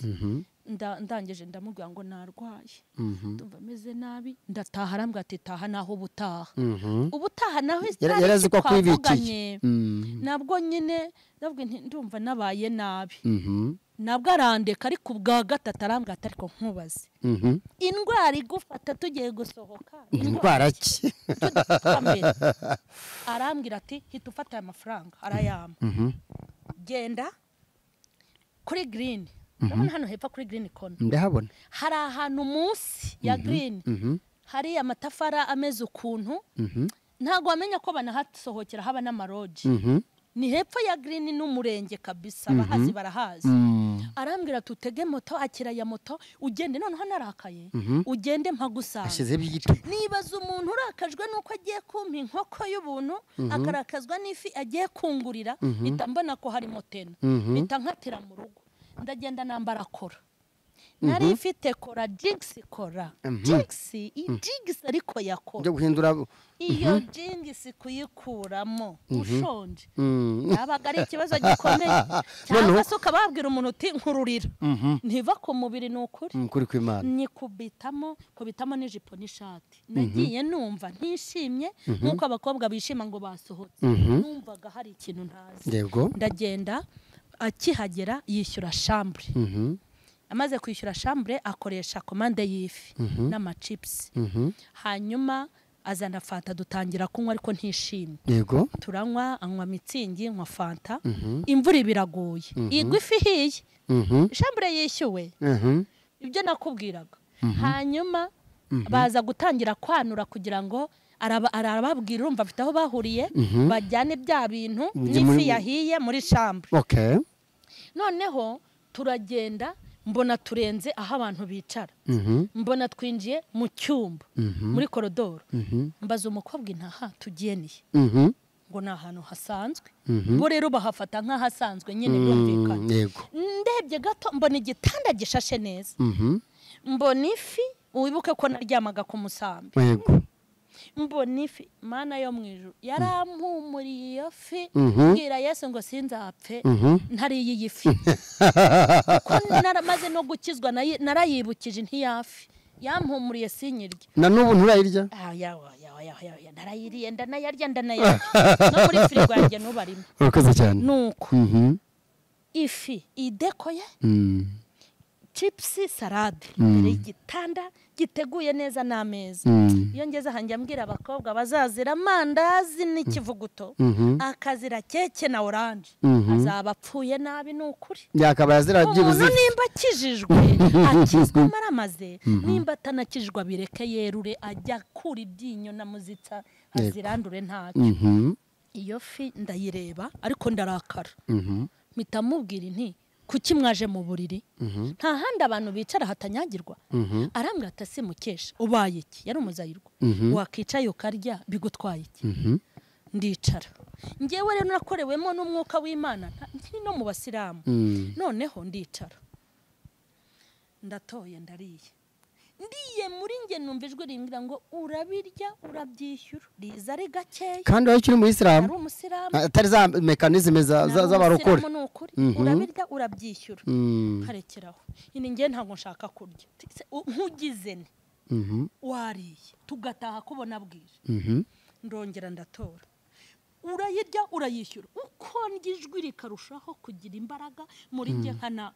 ndangije ndamubwira ngo narwaye, ndumva meze nabi, ndataha. Arambwira ati taha naho ubutaha, ubutaha naho yarazi ko akwibikiye. Nabwo nyine ndavuga nti ndumva nabaye nabi, nabwo arandeka. Ariko ubwa gatatu arambwira ati ariko nkubaze, indwara igufata tugiye gusohoka indwara ki? Arambwira ati hita ufata aya mafaranga, arayampa, genda kuri Green. Urabona hano hepfo kuri Green Corner ndahabona hari ahantu munsi ya Green hari amatafara ameze ukuntu, ntago wamenya ko banahasohokera, haba n'amaroji. Ni hepfo ya Green n'umurenge kabisa, bahazi barahazi. Arambwira tutege moto, akira ya moto ugende. Noneho narakaye, ugende mpagusanga. Nibaza umuntu urakajwe nuko agiye kumpa inkoko y'ubuntu, akarakazwa n'ifi agiye kungurira, mpita mbona ko hari motena, mpita nkatira mu rugo. Ndagenda nambara kora, nari mfite kora jigisi, kora jigisi, jigisi ariko yakora byo guhindura iyo jigisi kuyikuramo ushonje yabaga ari ikibazo gikomeye. Cyangwa se ukababwira umuntu uti nkururira, ntiva ku mubiri. Ni ukuri, ukuri kw'Imana. Nyikubitamo kubitamo n'ijipo n'ishati. Nagiye numva ntishimye nkuko abakobwa bishima ngo basohotse, numvaga hari ikintu ntazi. Ndagenda, akihagera yishyura chambre. Amaze kwishyura chambre akoresha komande y'ifi n'amachips. Hanyuma azana fanta dutangira kunywa, ariko ntishimye. Yego, turanywa, anywa mitsingi, nywa fanta. Imvura ibiraguye, igwa ifi ihiye, chambre yishyuwe, ibyo nakubwiraga. Hanyuma baza gutangira kwanura kugira ngo arababwira, urumva afite aho bahuriye, bajyane bya bintu n'ifi yahiye muri chambre. Okay, noneho turagenda, mbona turenze aho abantu bicara, mbona twinjiye mu cyumba muri korodoro. Mbaza umukobwa intaha tugiye nihe, ngo ni ahantu hasanzwe. Bo rero bahafata nk'ahasanzwe nyine, birumvikana. Ndebye gato mbona igitanda gishashe neza, mbona ifi, wibuke ko naryamaga ku musambi. Mbona ifi, Mana yo mu ijuru yarampumuriye iyo fi, mbwira Yesu ngo sinzapfe ntariye iyi fi, kuko naramaze no gukizwa, narayibukije ntiyafi yampumuriye sinyirya. Na n'ubu nturayirya? Narayiriye, ndanayarya, ndanayarya no muri firigo yanjye n'ubarimo. Urakoze cyane. Nuko ifi idekoye, chipsi, salade imbere y'igitanda giteguye neza n'ameza. Iyo ngeze ahanjye ambwira abakobwa bazazira amandazi n'ikivuguto, akazira keke na oranje, azaba apfuye nabi. Ni ukuri, yakabaye azira byibuze. Umuntu nimba akijijwe akizwe maramaze, nimba atanakijwe abireke yerure, ajya akura ibyinyo na muzitsa azirandure ntacyo. Iyo fi ndayireba ariko ndarakara, mpita mubwira nti kuki mwaje mu buriri, nta handi abantu bicara hatanyagirwa? Arambwira ati se mukesha ubaye iki? Yari umuzayirwa, wakicaye ukarya bigutwaye iki? Ndicara. Ngewe rero nakorewemo n'umwuka w'Imana, nkiri no mu basilamu. Noneho ndicara, ndatoye, ndariye, ndiye muri nge numva ijwi rimbwira ngo urabirya urabyishyura, riza ari gakeya. Kandi wari ukiri mu Isilamu? Ari umusilamu, atari za mekanizme z'abarokore. Urabirya urabyishyura, nkarekeraho. Nyine nge ntabwo nshaka kurya, nkugize ne wariye tugataha kubona bwije. Ndongera ndatora, Urayirya urayishyura. Uko ijwi rikarushaho kugira imbaraga muri njye nkana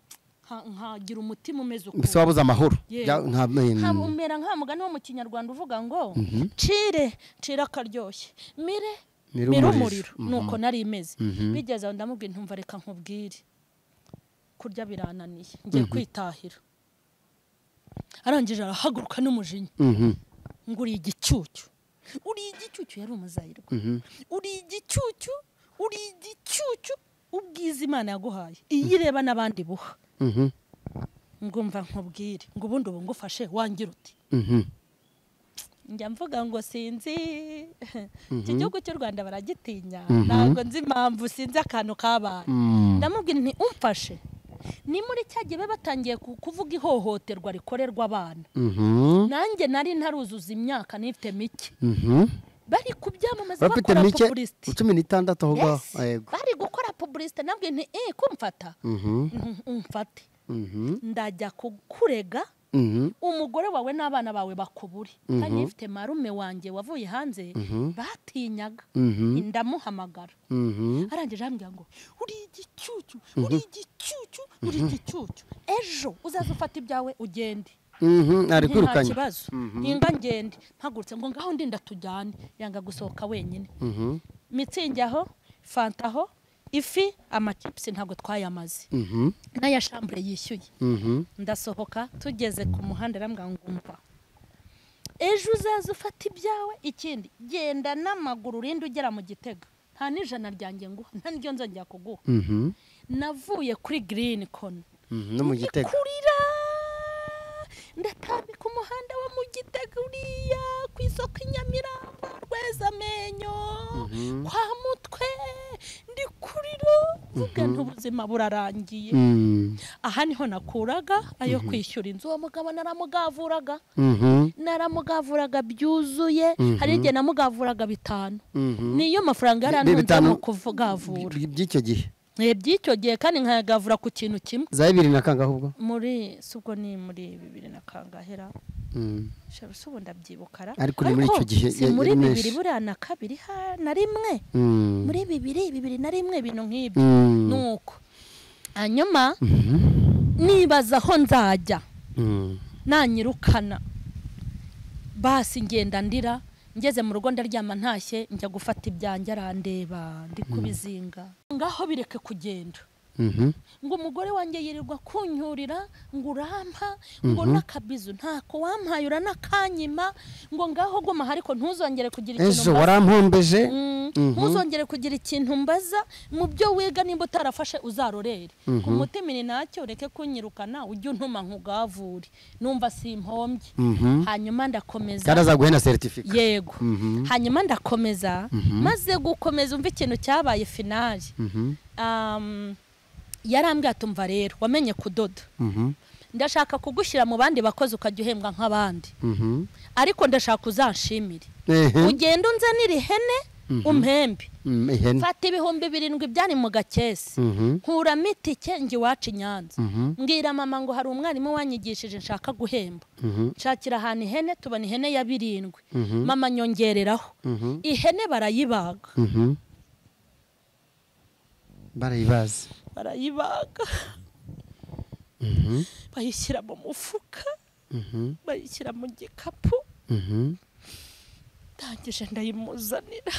nkagira umutima umeze uko. Mbese wabuze amahoro. Nka umera nka mugani wo mu Kinyarwanda uvuga ngo cire cire akaryoshye, mire mire mire umuriro. Umuriro. Nuko nari imeze. Bigeze aho ndamubwira, ntumva reka nkubwire, kurya birananiye, ngiye kwitahira. Arangije arahaguruka n'umujinya ngo uri igicucu, uri igicucu. Yari umuzayirwa. Uri igicucu, uri igicucu, ubwiza Imana yaguhaye iyo ireba n'abandi buha. Ngumva nkubwire ngo ubundi ubu ngufashe wangira uti? Njya mvuga ngo sinzi, iki gihugu cy'u Rwanda baragitinya, ntabwo nzi impamvu, sinzi akantu kabaye. Ndamubwira nti umfashe ni muri cya gihe batangiye kuvuga ihohoterwa rikorerwa abana. Nanjye nari ntaruzuza imyaka, nifite mike. Bari kubyamamaza, bafite bakora mike publicité. 16 aho ngaho. Yes. Yego. Bari gukora publicité. Nabwiye nti kumfata, umfate, ndajya kukurega, umugore wawe n'abana bawe bakubure. Kandi ifite marume wanjye wavuye hanze batinyaga, ndamuhamagara. Arangije arambwira ngo uri igicucu, uri igicucu, uri igicucu, ejo uzaza ufata ibyawe ugende. Ari Nti nta kwirukanya. kibazo, ninga ngende. Mpagurutse ngo ngaho ndinda tujyane, yanga gusohoka wenyine. Mützig aho, Fanta aho, ifi, amachips ntabwo twayamaze, n'aya chambre yishyuye. Ndasohoka, tugeze ku muhanda arambwira ngo umva, ejo uzaza ufata ibyawe, ikindi genda n'amaguru urinde ugera mu Gitega, nta n'ijana ryanjye nguha, nta n'iryo nzongera kuguha. Navuye kuri Green Corner No mu Gitega. Kurira, ndatambika umuhanda wo mu Gitega uriya ku isoko i Nyamirambo, Rwezamenyo, kwa Mutwe, ndi kurira mvuga nti ubuzima burarangiye. Aha niho nakuraga ayo kwishyura inzu. Uwo mugabo naramugavuraga, naramugavuraga byuzuye. Hari igihe namugavuraga 500, niyo mafaranga yarantunze 500 mu kuvugavura. By'icyo gihe? By'icyo gihe, kandi nkayagavura ku kintu kimwe. Za bibiri na kangahe ubwo? Muri si ubwo ni muri bibiri na kangahera? Shaba si ubu ndabyibukara. Ariko ni muri icyo gihe si muri yari bibiri menshi. Buriya na kabiri ha na rimwe, muri bibiri, 2001, ibintu nk'ibyo. Nuko hanyuma nibaza aho nzajya nanyirukana. Basi ngenda ndira, ngeze mu rugo ndaryama. Ntashye njya gufata ibyanjye, arandeba ndi kubizinga, ngaho bireke kugenda. Ngo umugore wanjye yirirwa kunyurira, ngo urampa, ngo n'akabizu ntako wampaye, uranakanyima, ngo ngaho guma aha, ariko ntuzongere kugira ikintu Ejo mbaza. Warampombeje. Ntuzongere kugira ikintu mbaza mu byo wiga, nimba utarafashe uzarorere ku mutima. Ni nacyo ureke kunyirukana, ujye untuma nkugavure, numva simpombye. Hanyuma ndakomeza. Kandi azaguhe na certificat. Yego. Hanyuma ndakomeza. Maze gukomeza, umva ikintu cyabaye finale. Yarambwiye ati umva rero, wamenye kudoda, ndashaka kugushyira mu bandi bakozi ukajya uhembwa nk'abandi, ariko ndashaka uzanshimire, ugende unzanire ihene umpembe. Ihene. Fata 7,000 byari mu gakesi, nkuramo itike njya iwacu i Nyanza, mbwira mama ngo hari umwarimu wanyigishije nshaka guhemba, nshakira ahantu ihene, tubona ihene ya 7,000. Mama nyongereraho ihene, barayibaga. Barayibazi. Barayibaga, bayishyira mu mufuka, bayishyira mu gikapu. Ndangije ndayimuzanira.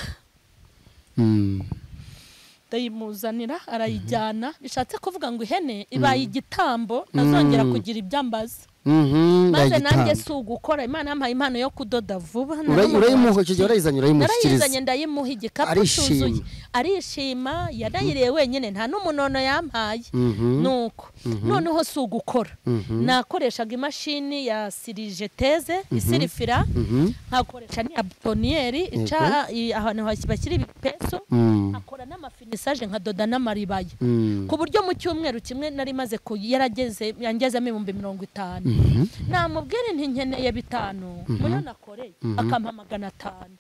Ndayimuzanira arayijyana. Bishatse kuvuga ngo ihene ibaye igitambo, ntazongera kugira ibyo ambaza. Maze nanjye Ndayigitambo. si ugukora, Imana yampaye impano yo kudoda vuba. Urayimuha icyo gihe, urayizanye, urayimushyikiriza. Narayizanye, ndayimuha igikapu Arishima. cyuzuye, arishima. Yanayiriye wenyine, nta n'umunono yampaye. Nuko noneho si ugukora, nakoreshaga imashini ya sirijeteze isirifira, nkakoresha n'iya boutonnière ica ahantu bashyira ibipesu, nkakora n'amafinissage, nkadoda n'amaribaya, ku buryo mu cyumweru kimwe nari maze yarageze yangezemo 50,000. Namubwira nti nkeneye 5,000 muyo nakoreye, akampa 500.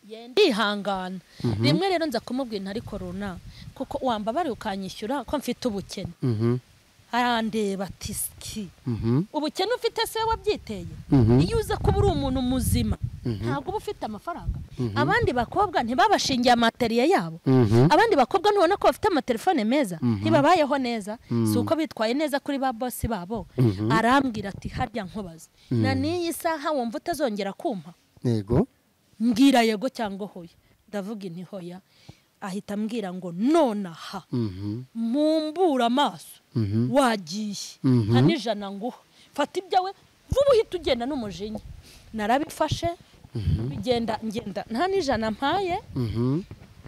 Ye, ndihangana. Rimwe rero nza kumubwira nti ariko runa kuko wambabariye ukanyishyura ko mfite ubukene. Arandeba ati ski, ubukene ufite se wabyiteye? Iyo uza kuba uri umuntu muzima Ntabwo uba ufite amafaranga. Abandi bakobwa ntibabashingiye amateriye yabo. Abandi bakobwa ntubona ko bafite amatelefone meza, ntibabayeho neza, si uko bitwaye neza kuri ba bosi babo. Arambwira ati harya nkubaze, na n'iyi saha wumva utazongera kumpa? Yego. Mbwira yego cyangwa hoya. Ndavuga inti hoya. Ahita ambwira ngo nonaha mumbura amaso wagiye, nta n'ijana nguha, fata ibyawe vuba uhita ugenda n'umujinya. Narabifashe bigenda ngenda nta n'ijana mpaye,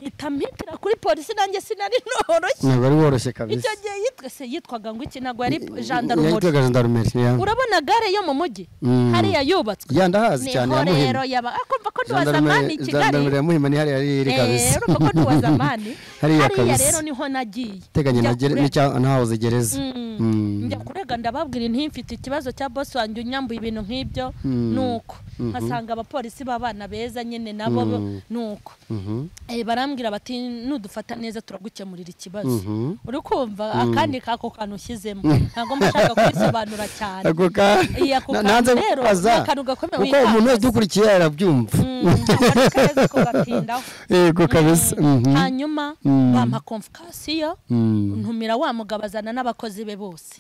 mpita mpitira kuri polisi. Nanjye sinari noroshye. Ntabwo ari woroshye kabisa. Icyo gihe yitwaga ngo iki? Ntabwo yari gendarmerie. Yitwaga gendarmerie. Urabona gare yo mu mujyi hariya yubatswe? Ya, ndahazi cyane, ya Muhima. Rero yaba akumva ko ndi wa zamani i Kigali. Gendarmerie ya Muhima ni hariya iri kabisa. Urumva ko ndi wa zamani. Hariya Hariya rero niho nagiye. Teganye na nahoze gereza. Njya kurega, ndababwira nti mfite ikibazo cya boss wanjye unyambuye ibintu nk'ibyo. Nuko nkasanga abapolisi b'abana beza nyine nabo nuko barambwira bati nudufata neza turagukemurira ikibazo. Uri kumva akandi kako kantu ushyizemo, ntabwo mbashaka kwisobanura cyane. Ako nanze kubaza kuko umuntu wese dukurikiye arabyumva. Yego kabisa. Hanyuma bampa convocation, ntumira wa mugabo azana n'abakozi be bose.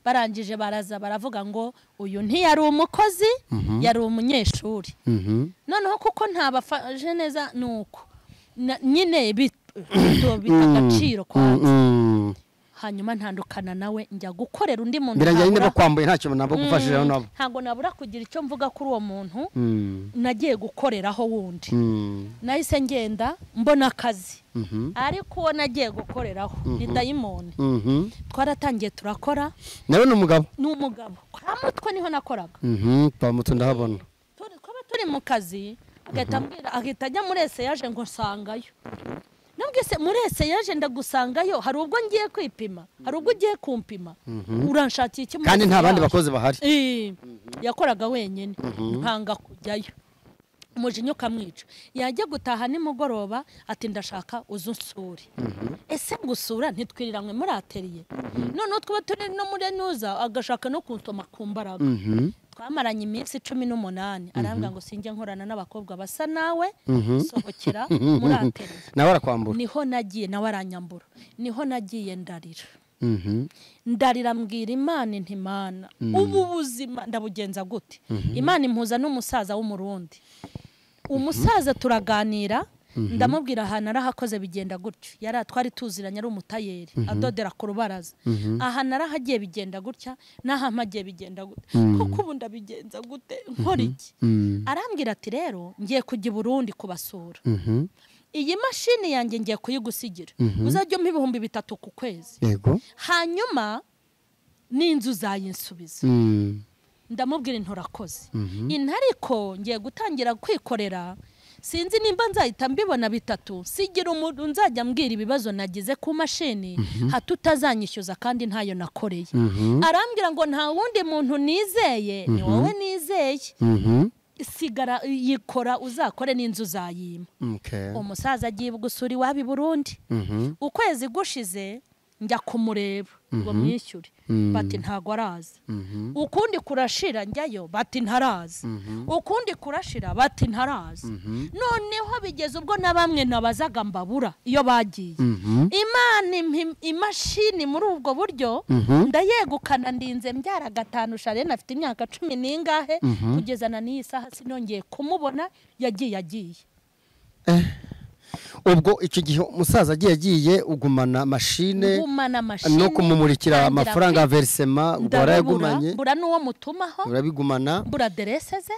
Barangije baraza baravuga ngo uyu ntiyari umukozi, yari umunyeshuri. Noneho kuko ntabafaje neza nuko nyine bita agaciro kwanza. Hanyuma ntandukana nawe njya gukorera undi muntu. Birangira nyine bakwambuye, ntacyo nabo gufashije nabo. Ntabwo nabura kugira icyo mvuga kuri uwo muntu nagiye gukoreraho wundi. Nahise ngenda mbona akazi, ariko uwo nagiye gukoreraho ni dayimoni. Twaratangiye turakora. Nawe ni umugabo? Ni umugabo. Kwa Mutwe niho nakoraga. Kwa Mutwe ndahabona. Twaba turi mu kazi, agahita ambwira, agahita ajya muri ese yaje ngo nsangayo. Nubwise muri ese yaje ndagusangayo, hari ubwo ngiye kwipima, hari ubwo ugiye kumpima, uranshakiye iki? Kandi nta bandi bakozi bahari. Yakoraga wenyine, nkanga kujyayo. Umujinya ukamwica. Yajya gutaha nimugoroba ati ndashaka uze unsure. Ese ngusura ntitwiriranywe muri atelier? Noneho twaba turi no muri nuza agashaka no kunsoma ku mbaraga. Twamaranye iminsi 18 arambwira ngo sinjye nkorana n'abakobwa basa nawe, sohokera muri atelier. Nawe arakwambura. Niho nagiye, nawe aranyambura. Niho nagiye ndarira. Ndarira mbwira Imana nti Mana, ubu buzima ndabugenza gute? Imana impuza n'umusaza w'umurundi. Umusaza turaganira, ndamubwira ahantu narahakoze bigenda gutyo. Yari twari tuziranye, ari umutayeri adodera ku rubaraza. Aha narahagiye bigenda gutya, n'aha mpagiye bigenda gutya, kuko ubu ndabigenza gute, nkora iki? Arambwira ati rero ngiye kujya i Burundi kubasura. Iyi mashini yanjye ngiye kuyigusigira, uzajya umpa 3000 ku kwezi. Yego. Hanyuma n'inzu uzayinsubiza. Ndamubwira intorakoze. Intariko ngiye gutangira kwikorera, sinzi nimba nzahita mbibona 3, sigira umuntu nzajya mbwira ibibazo nagize ku mashini, hatutazanyishyuza kandi ntayo nakoreye. Arambwira ngo nta wundi muntu nizeye, ni wowe nizeye. Sigara yikora uzakore n'inzu uzayima. Umusaza agiye gusura iwabo i Burundi. Ukwezi gushize njya kumureba ngo mwishyure, bati ntago araza. Ukundi kurashira njyayo, bati ntaraza. Ukundi kurashira, bati ntaraza. Noneho bigeze ubwo na bamwe nabazaga mbabura iyo bagiye. Imana imashini muri ubwo buryo ndayegukana, ndinze mbyara 5. Sharene afite imyaka 10 n'ingahe, kugeza na n'iyi saha sinongeye kumubona, yagiye. Ubwo icyo gihe umusaza agiye ugumana mashine, no kumumurikira amafaranga ya versema, warayagumanye? Mbura n'uwo mutumaho, urabigumana, mbura aderese ze,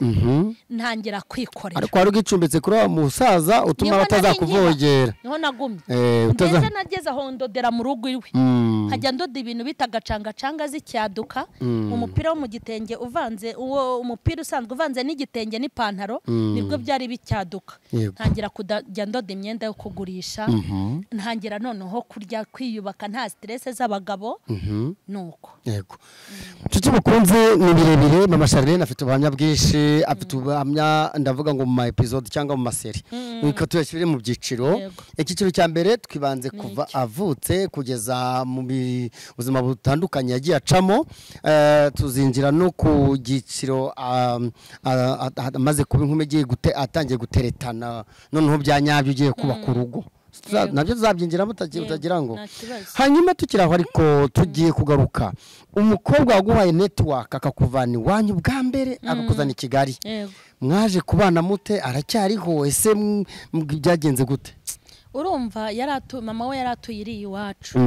ntangira kwikorera. Ariko wari ugicumbitse kuri wa musaza utuma batazakuvogera. Niho nagumye. Ndetse nageze aho ndodera mu rugo iwe, nkajya ndoda ibintu bita gacangacanga zicyaduka, umupira wo mu gitenge uvanze, uwo umupira usanzwe uvanze n'igitenge n'ipantaro, nibwo byari bicyaduka. Ntangira kujya ndoda imyenda yo kugurisha, ntangira noneho kurya kwiyubaka nta stress z'abagabo. Nuko yego nshuti mukunze, ni birebire. Mama Charlene afite ubuhamya bwinshi, afite ubuhamya ndavuga ngo mu ma episode cyangwa mu maseri, niko tuyashyire mu byiciro. Icyiciro cya mbere twibanze kuva avutse kugeza mu buzima butandukanye yagiye acamo. Tuzinjira no ku giciro amaze kuba inkumi, igiye atangiye guteretana noneho bya nyabyo, ugiye kubaka urugo, nabyo tuzabyinjiramo utagira ngo. Hanyuma tukiri aho ariko tugiye kugaruka umukobwa waguhaye network akakuvana iwanyu bwa mbere akakuzana i Kigali, mwaje kubana mute? Aracyariho ese? Byagenze gute? Urumva mama we yaratuye iri iwacu,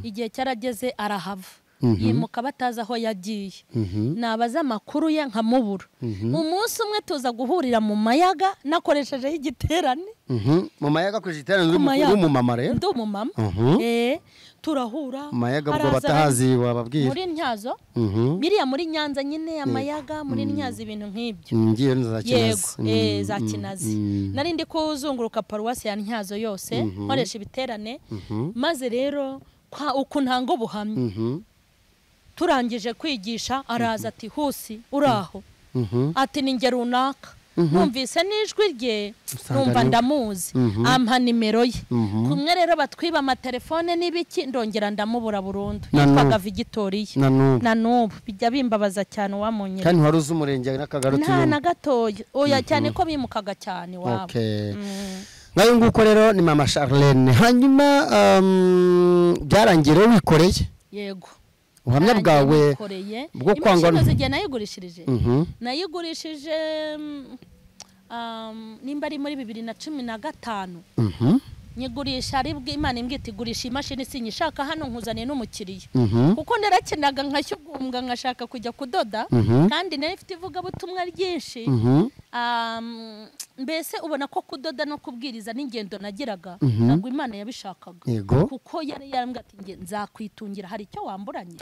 igihe cyarageze arahava yimuka batazi aho yagiye, nabaza amakuru ye nkamubura. Umunsi umwe tuza guhurira mu mayaga nakoreshejeho igiterane. Mu mayaga akoresheje igiterane? Uri umumama rero? Ndi umumama. Turahura mu mayaga, ubwo batahazi wababwira. Muri Ntyazo, biriya muri Nyanza nyine, amayaga muri Ntyazo, ibintu nk'ibyo. Ngiye za Kinazi. Yego, za Kinazi. Nari ndi kuzunguruka paruwasi ya Ntyazo yose nkoresha ibiterane, maze rero uku ntanga ubuhamya. Turangije kwigisha araza ati husi uraho, ati ni nge runaka. Numvise n'ijwi rye numva ndamuzi, ampa nimero ye. Kumwe rero batwiba amatelefone n'ibiki, ndongera ndamubura burundu. Yitwaga Vigitoriya, na n'ubu bijya bimbabaza cyane uwamunyira. Kandi wari uzi umurenge n'akagari utuyemo? Nta na gatoya, oya, cyane ko bimukaga cyane iwabo. Ngayo nguko rero ni Mama Charlene. Hanyuma byarangiye rero wikoreye? Yego. Ubuhamya bwawe bwo kwangwa imashini zigiye nayigurishirije, nayigurishije nimba ari muri 2015, nyigurisha ari bwo Imana imbwita igurisha imashini sinyishaka hano, nkuzaniye n'umukiriya, kuko narakenaga nkashyugumbwa nkashaka kujya kudoda, kandi nari mfite ivugabutumwa ryinshi. Mbese ubona ko kudoda no kubwiriza n'ingendo nagiraga ntabwo Imana yabishakaga, kuko yari yarambwiye ati nge nzakwitungira, hari icyo wamburanye.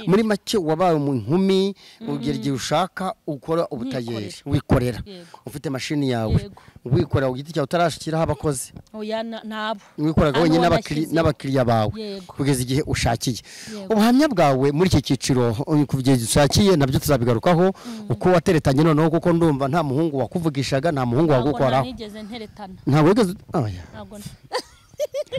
Muri make wabaye inkumi ugera igihe ushaka ukora ubutayeri, wikorera, ufite mashini yawe, wikorera ku giti cyawe utarashyiraho abakozi? Oya, nabo. Wikoraga wenyine n'abakiriya bawe kugeza igihe ushakiye. Ubuhamya bwawe muri iki cyiciro kuva igihe ushakiye nabyo tuzabigarukaho, uko wateretanye noneho, kuko ndumva nta muhungu wakuvugishaga, nta muhungu wagukoraho. Nigeze nteretana. Ntabwo wigeze? Ntabwo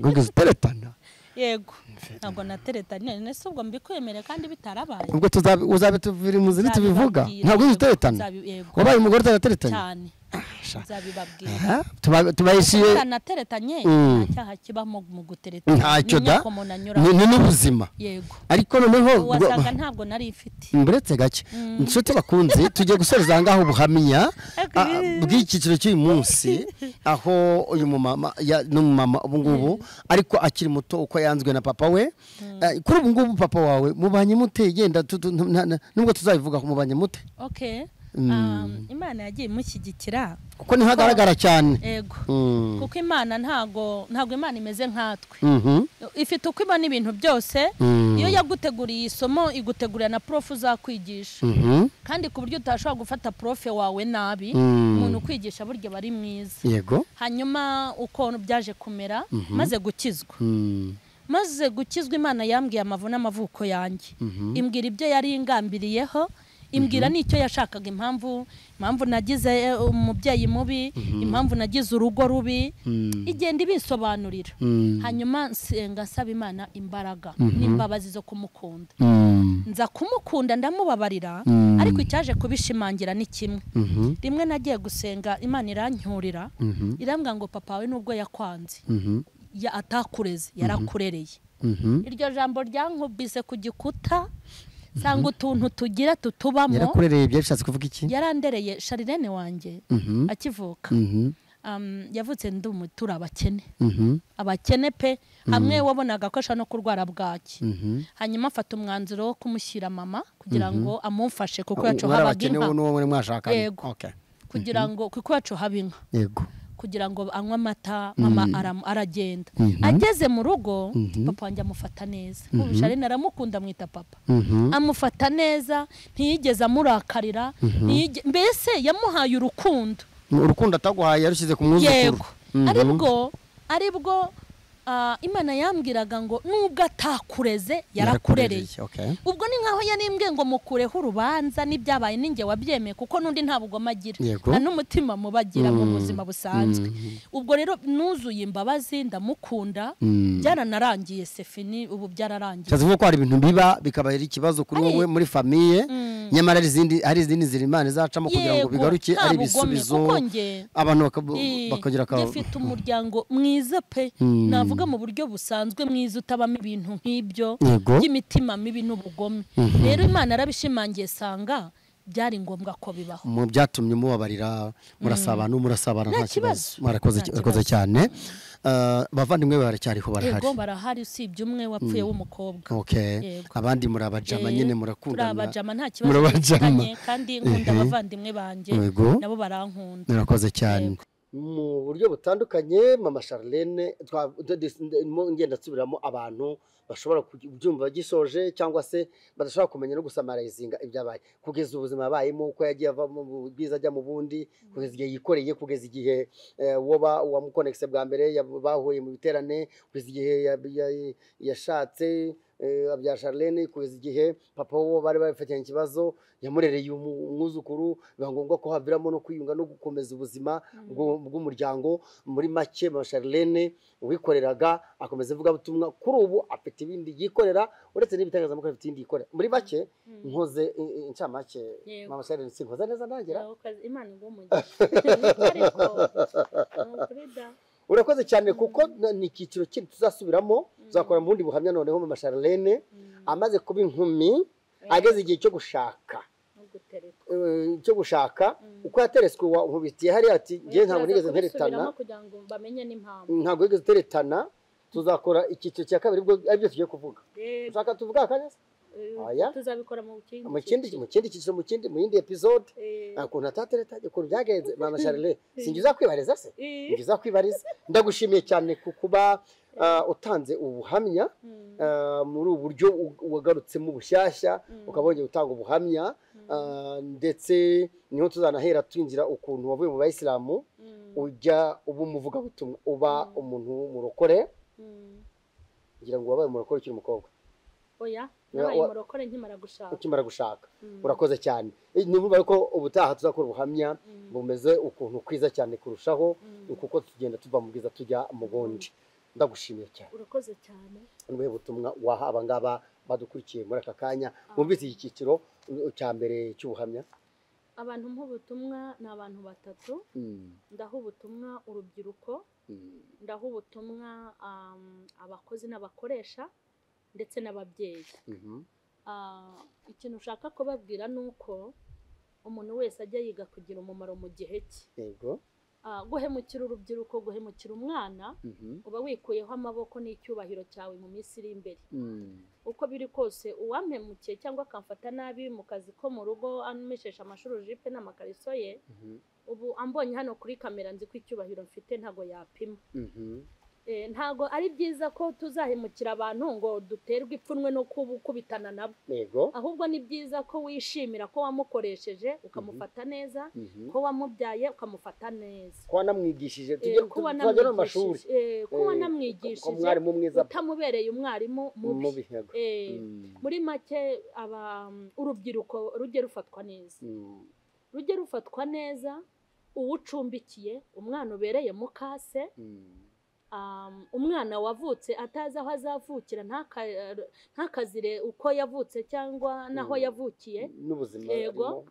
wigeze uteretana? Yego, ntabwo nateretanye. Nese ubwo mbikwemere kandi bitarabaye? Ubwo uzabe tuvira muzi tubivuga. Ntabwo wigeze uteretana? Wabaye umugore utarateretanye? Cyane. Nzabibabwira. Tubayishiye nateretanye, nta cyaha kibamo mu guteretana. Ntacyo da, ni n'ubuzima. Yego. Ariko noneho wasanga ntabwo nari ifite. Mburetse gake, inshuti bakunze, tugiye gusoreza ngaho ubuhamya bw'icyiciro cy'uyu munsi, aho uyu mumama n'umumama ubu ngubu ariko akiri muto, uko yanzwe na papa we. Kuri ubu ngubu papa wawe mubanye mute? Genda nubwo tuzabivuga, mubanye mute? Okay. Imana yagiye imushyigikira kuko niho hagaragara cyane. Yego, kuko Imana ntago Imana imeze nkatwe, ifite uko ibona ibintu byose. Iyo yaguteguriye isomo igutegurira na prof uzakwigisha, kandi ku buryo utashobora gufata prof wawe nabi. Umuntu ukwigisha burya bari mwiza. Yego. Hanyuma uko byaje kumera, maze gukizwa, maze gukizwa Imana yambwiye amavu n'amavuko yanjye, imbwira ibyo yari ingambiriyeho, imbwira n'icyo yashakaga, impamvu nagize umubyeyi mubi, impamvu nagize urugo rubi, igenda ibisobanurira. Hanyuma nsenga nsaba Imana imbaraga n'imbabazi zo kumukunda. Nza kumukunda ndamubabarira, ariko icyaje kubishimangira ni kimwe. Rimwe nagiye gusenga Imana irancyurira, irambwira ngo papa wawe nubwo yakwanze ya atakureze yarakurereye. Iryo jambo ryankubise ku gikuta, sanga utuntu tugira tutubamo. Yarakurereye byashatse kuvuga iki? Yarandereye Charlene wanjye akivuka. Yavutse ndi umutura abakene. Abakene pe, hamwe wabonaga ko ashobora no kurwara bwaki. Hanyuma afata umwanzuro wo kumushyira mama kugira ngo amumfashe kuko yacu habaga inka. Yego. Kugira ngo kuko yacu haba inka. Yego. Kugira ngo anywe amata, mama aragenda. Ageze mu rugo papa wanjye amufata neza. Ubu Charlene aramukunda amwita papa. Amufata neza, ntiyigeze amurakarira, mbese yamuhaye urukundo. Urukundo ataguhaye yarushyize ku mwuzukuru. Yego. Aribwo Aribwo Imana yambwiraga ngo nubwo atakureze yarakurereye. Ubwo ni nkaho yanimbwiye ngo mukureho urubanza n'ibyabaye ninjye wabyemeye, kuko nundi nta bugoma agira nta n'umutima mubagira mu buzima busanzwe. Ubwo rero nuzuye imbabazi ndamukunda, byaranarangiye sefini, ubu byararangiye. Cyavuga ko hari ibintu biba bikaba ari ikibazo kuri wowe muri famille, nyamara hari izindi nzira Imana izacamo kugira ngo bigaruke ari ibisubizo, abantu bakagira ka gifite umuryango mwiza pe, navuga mu buryo busanzwe mwiza utabamo ibintu nk'ibyo by'imitima mibi n'ubugome. Rero Imana arabishimangiye sanga byari ngombwa ko bibaho. Mu byatumye mubabarira, murasabana murasabana nta kibazo. Murakoze cyane. Bavandimwe baracyariho barahari? Yego barahari, usibye umwe wapfuye w'umukobwa. Okay. Abandi murabajama nyine murakundana. Turabajama nta kibazo dufitanye, kandi nkunda abavandimwe banjye nabo barankunda. Murakoze cyane. Mu buryo butandukanye Mama Charlene ngenda nsubiramo abantu bashobora kubyumva gisoje cyangwa se badashobora kumenya no gusamarizinga ibyabaye, kugeza ubuzima yabayemo, uko yagiye ava mu bwiza ajya mu bundi, kugeza igihe yikoreye, kugeza igihe woba wamukonekise bwa mbere bahuye mu biterane, kugeza igihe yashatse abya Charlene, kugeza igihe papa wo bari bafatanye ikibazo yamurereye umwuzukuru, biba ngombwa ko haviramo no kwiyunga no gukomeza ubuzima bw'umuryango. Muri make Mama Charlene wikoreraga akomeza ivuga butumwa, kuri ubu afite ibindi yikorera uretse n'ibitangazamakuru afite ibindi yikorera. Muri make nkoze incamake Mama Charlene, sinkoze neza ntangira. Imana iguhe umugisha. Urakoze cyane, kuko ni icyiciro kindi tuzasubiramo, tuzakora mu bundi buhamya. Noneho Mama Charlene amaze kuba inkumi, ageze igihe cyo gushaka, uko yateretswe nkubitiye hariya ati ngiye ntabwo nigeze nteretana, ntabwo nigeze teretana. Tuzakora icyiciro cya kabiri aribyo tugiye kuvuga. Ushaka tuvuga akanya se? Tuzabikora mu kindi cyiciro, mu yindi episode. Ukuntu atatereta, ukuntu byagenze. Mama Charlene sinjye uzakwibariza se? Sinjye uzakwibariza. Ndagushimiye cyane ku kuba utanze ubuhamya muri ubu buryo wagarutsemo bushyashya, ukaba wongeye gutanga ubuhamya, ndetse niho tuzanahera twinjira ukuntu wavuye mu bayisilamu ujya uba umuvugabutumwa, uba umuntu w'umurokore. Ngira ngo wabaye umurokore ukiri umukobwa? Oya, nabaye umurokore nkimara gushaka. Ukimara gushaka. Urakoze cyane. Niba ko ubutaha tuzakora ubuhamya bumeze ukuntu kwiza cyane kurushaho, kuko tugenda tuva mu bwiza tujya mu bundi. Ndagushimiye cyane. Urakoze cyane. Nubuhe butumwa waha abangaba badukurikiye muri aka kanya bumvise iki cyiciro cya mbere cy'ubuhamya? Abantu nk'ubutumwa ni abantu batatu. Ndaha ubutumwa urubyiruko, ndaha ubutumwa abakozi n'abakoresha ndetse n'ababyeyi. Ikintu ushaka kubabwira ni uko umuntu wese ajya yiga kugira umumaro mu gihe cye. Yego. Guhemukira urubyiruko, guhemukira umwana, uba wikuyeho amaboko n'icyubahiro cyawe mu minsi iri imbere. Uko biri kose uwampemukiye cyangwa akamfata nabi mu kazi ko mu rugo, ameshesha amashuri jipe n'amakariso ye, ubu ambonye hano kuri kamera nzi ko icyubahiro mfite ntago yapima. Ntago ari byiza ko tuzahemukira abantu ngo duterwe ipfunwe no kubitana nabo. Ahubwo ni byiza ko wishimira ko wamukoresheje ukamufata neza, ko wamubyaye ukamufata neza, ko wanamwigishije, tujye no mu mashuri, ko wanamwigishije utamubereye umwarimu mubi. Muri make urubyiruko rujye rufatwa neza, rujye rufatwa neza, uwucumbikiye umwana ubereye mukase, umwana wavutse atazi aho azavukira, ntakazire uko yavutse cyangwa naho yavukiye n'ubuzima. Yego.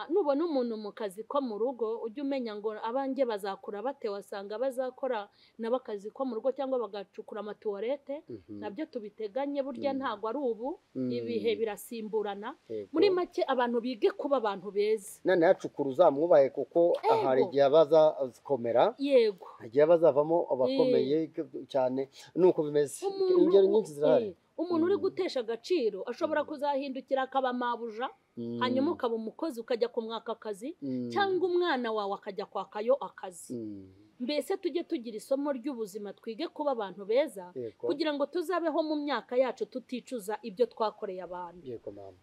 Nubona umuntu mu kazi ko mu rugo ujye umenya ngo abanjye bazakura bate, wasanga bazakora nabo akazi ko mu rugo cyangwa bagacukura amatuwarete, nabyo tubiteganye, burya ntago ari ubu, ibihe birasimburana. Muri make abantu bige kuba abantu beza. None yacukura uzamwubahe, kuko hari igihe abazakomera. Yego. Igihe bazavamo abakomeye cyane, nuko bimeze. Ingero nyinshi zirahari. Umuntu uri gutesha agaciro ashobora kuzahindukira akaba mabuja, hanyuma ukaba umukozi ukajya kumwaka akazi, cyangwa umwana wawe akajya kwakayo akazi. Mbese tujye tugira isomo ry'ubuzima, twige kuba abantu beza kugira ngo tuzabeho mu myaka yacu tuticuza ibyo twakoreye abantu.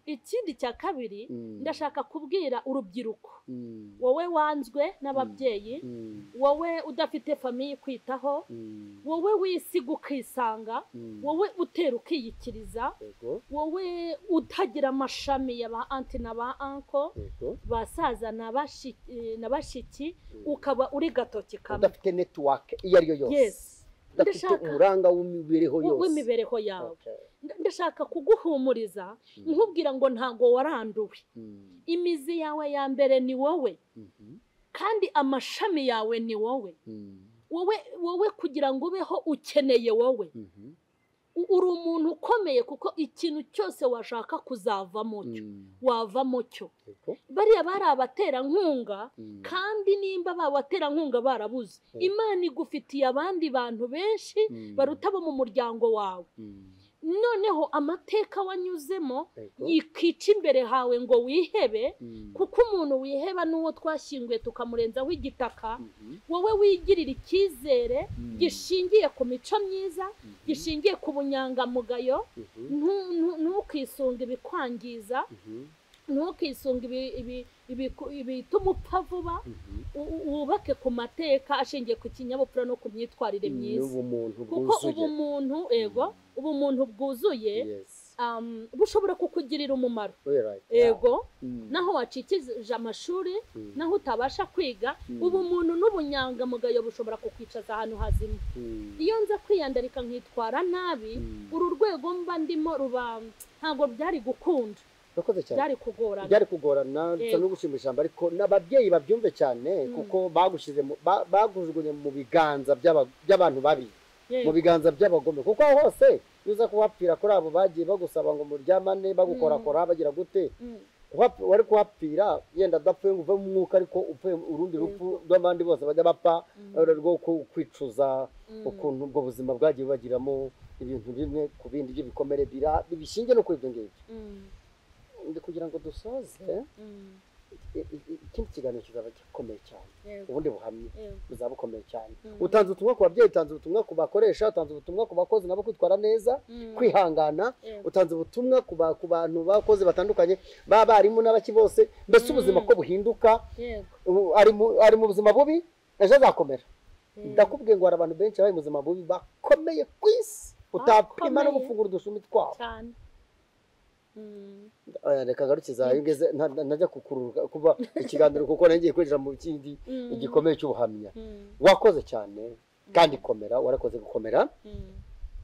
Ikindi cya kabiri, ndashaka kubwira urubyiruko, wowe wanzwe n'ababyeyi, wowe udafite famiye kwitaho, wowe wisiga ukisanga, wowe utera ukiyikiriza, wowe utagira amashami ya ba anti na ba anko, basaza na bashiki, ukaba uri gatoki kamwe, udafite network iyo ari yo yose, udafite umuranga w'imibereho yose, w'imibereho yawe. Ndashaka kuguhumuriza nkubwira ngo ntago waranduwe. Imizi yawe ya mbere ni wowe, kandi amashami yawe ni wowe. Wowe kugira ngo ubeho ukeneye wowe. Uri umuntu ukomeye, kuko ikintu cyose washaka kuzavamo cyo wavamo cyo. Bariya bari abaterankunga, kandi nimba babaterankunga barabuze, Imana igufitiye abandi bantu benshi baruta bo mu muryango wawe. Noneho amateka wanyuzemo yikica imbere hawe ngo wihebe, kuko umuntu wiheba n'uwo twashyinguye tukamurenzaho igitaka. Wowe wigirira icyizere gishingiye ku mico myiza, gishingiye ku bunyangamugayo, ntukisunge ibikwangiza, ntukisunge ibituma upfa vuba, wubake ku mateka ashingiye ku kinyabupfura no ku myitwarire myiza, kuko ubumuntu, ego, ubumuntu bwuzuye bushobora kukugirira umumaro. Ego, naho wacikije amashuri, naho utabasha kwiga, ubumuntu n'ubunyangamugayo bushobora kukwicaza ahantu hazima. Iyo nza kwiyandarika nkitwara nabi, uru rwego mba ndimo ruba ntabwo byari gukunda, byari kugorana, byari kugorana no gushima ijambo. Ariko n'ababyeyi babyumve cyane, kuko bagushize bagujugunye mu biganza by'abantu babi, mu biganza by'abagome, kuko aho hose uza kuhapfira kuri abo bagiye bagusaba ngo muryamane, bagukorakora, bagira gute, wari kuhapfira yenda adapfuye ngo uve mu mwuka, ariko upfuye urundi rupfu rw'abandi bose bajya bapfa, rwo kwicuza ukuntu ubwo buzima bwagiye bagiramo ibintu bimwe ku bindi by'ibikomere bishingiye no kuri ibyo ngibyo. Ndi kugira ngo dusoze ikindi kiganiro kizaba gikomeye cyane, ubundi buhamye buzaba bukomeye cyane. Utanze ubutumwa ku babyeyi, utanze ubutumwa ku bakoresha, utanze ubutumwa ku bakozi nabo kwitwara neza, kwihangana, utanze ubutumwa ku bantu bakozi batandukanye, b'abarimu n'abaki bose, mbese ubuzima ko buhinduka. Ari mu buzima bubi, ejo azakomera. Ndakubwiye ngo hari abantu benshi bari mu buzima bubi bakomeye ku isi, utapima no gufungura udushumi twabo. Reka ngarukiza aho ngeze, ntajya kukururuka kuba ikiganiro, kuko nagiye kwinjira mu kindi igikomeye cy'ubuhamya. Wakoze cyane kandi komera, warakoze gukomera.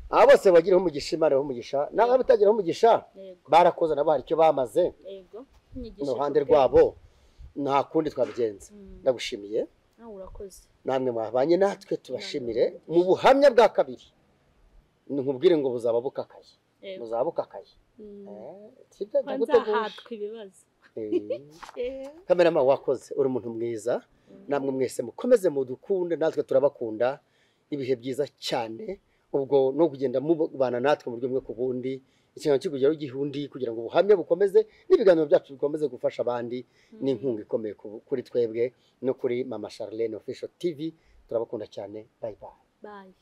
Abo bose bagiriho umugisha, Imana ibahe umugisha, n'abatagiraho umugisha barakoze nabo hari icyo bamaze mu ruhande rwabo, nta kundi twabigenza. Ndagushimiye, namwe mwabanye natwe, tubashimire mu buhamya bwa kabiri. Nkubwire ngo buzaba bukakaye, buzaba bukakaye. Kamerama wakoze, uri umuntu mwiza, namwe mwese mukomeze mudukunde, natwe turabakunda. Ibihe byiza cyane, ubwo no kugenda mubana natwe mu buryo bumwe ku bundi, ikintu kikugeraho gihundi, kugira ngo ubuhamya bukomeze n'ibiganiro byacu bikomeze gufasha abandi. Ni inkunga ikomeye kuri twebwe no kuri Mama Charlene Official TV. Turabakunda cyane, bye bye. Bye.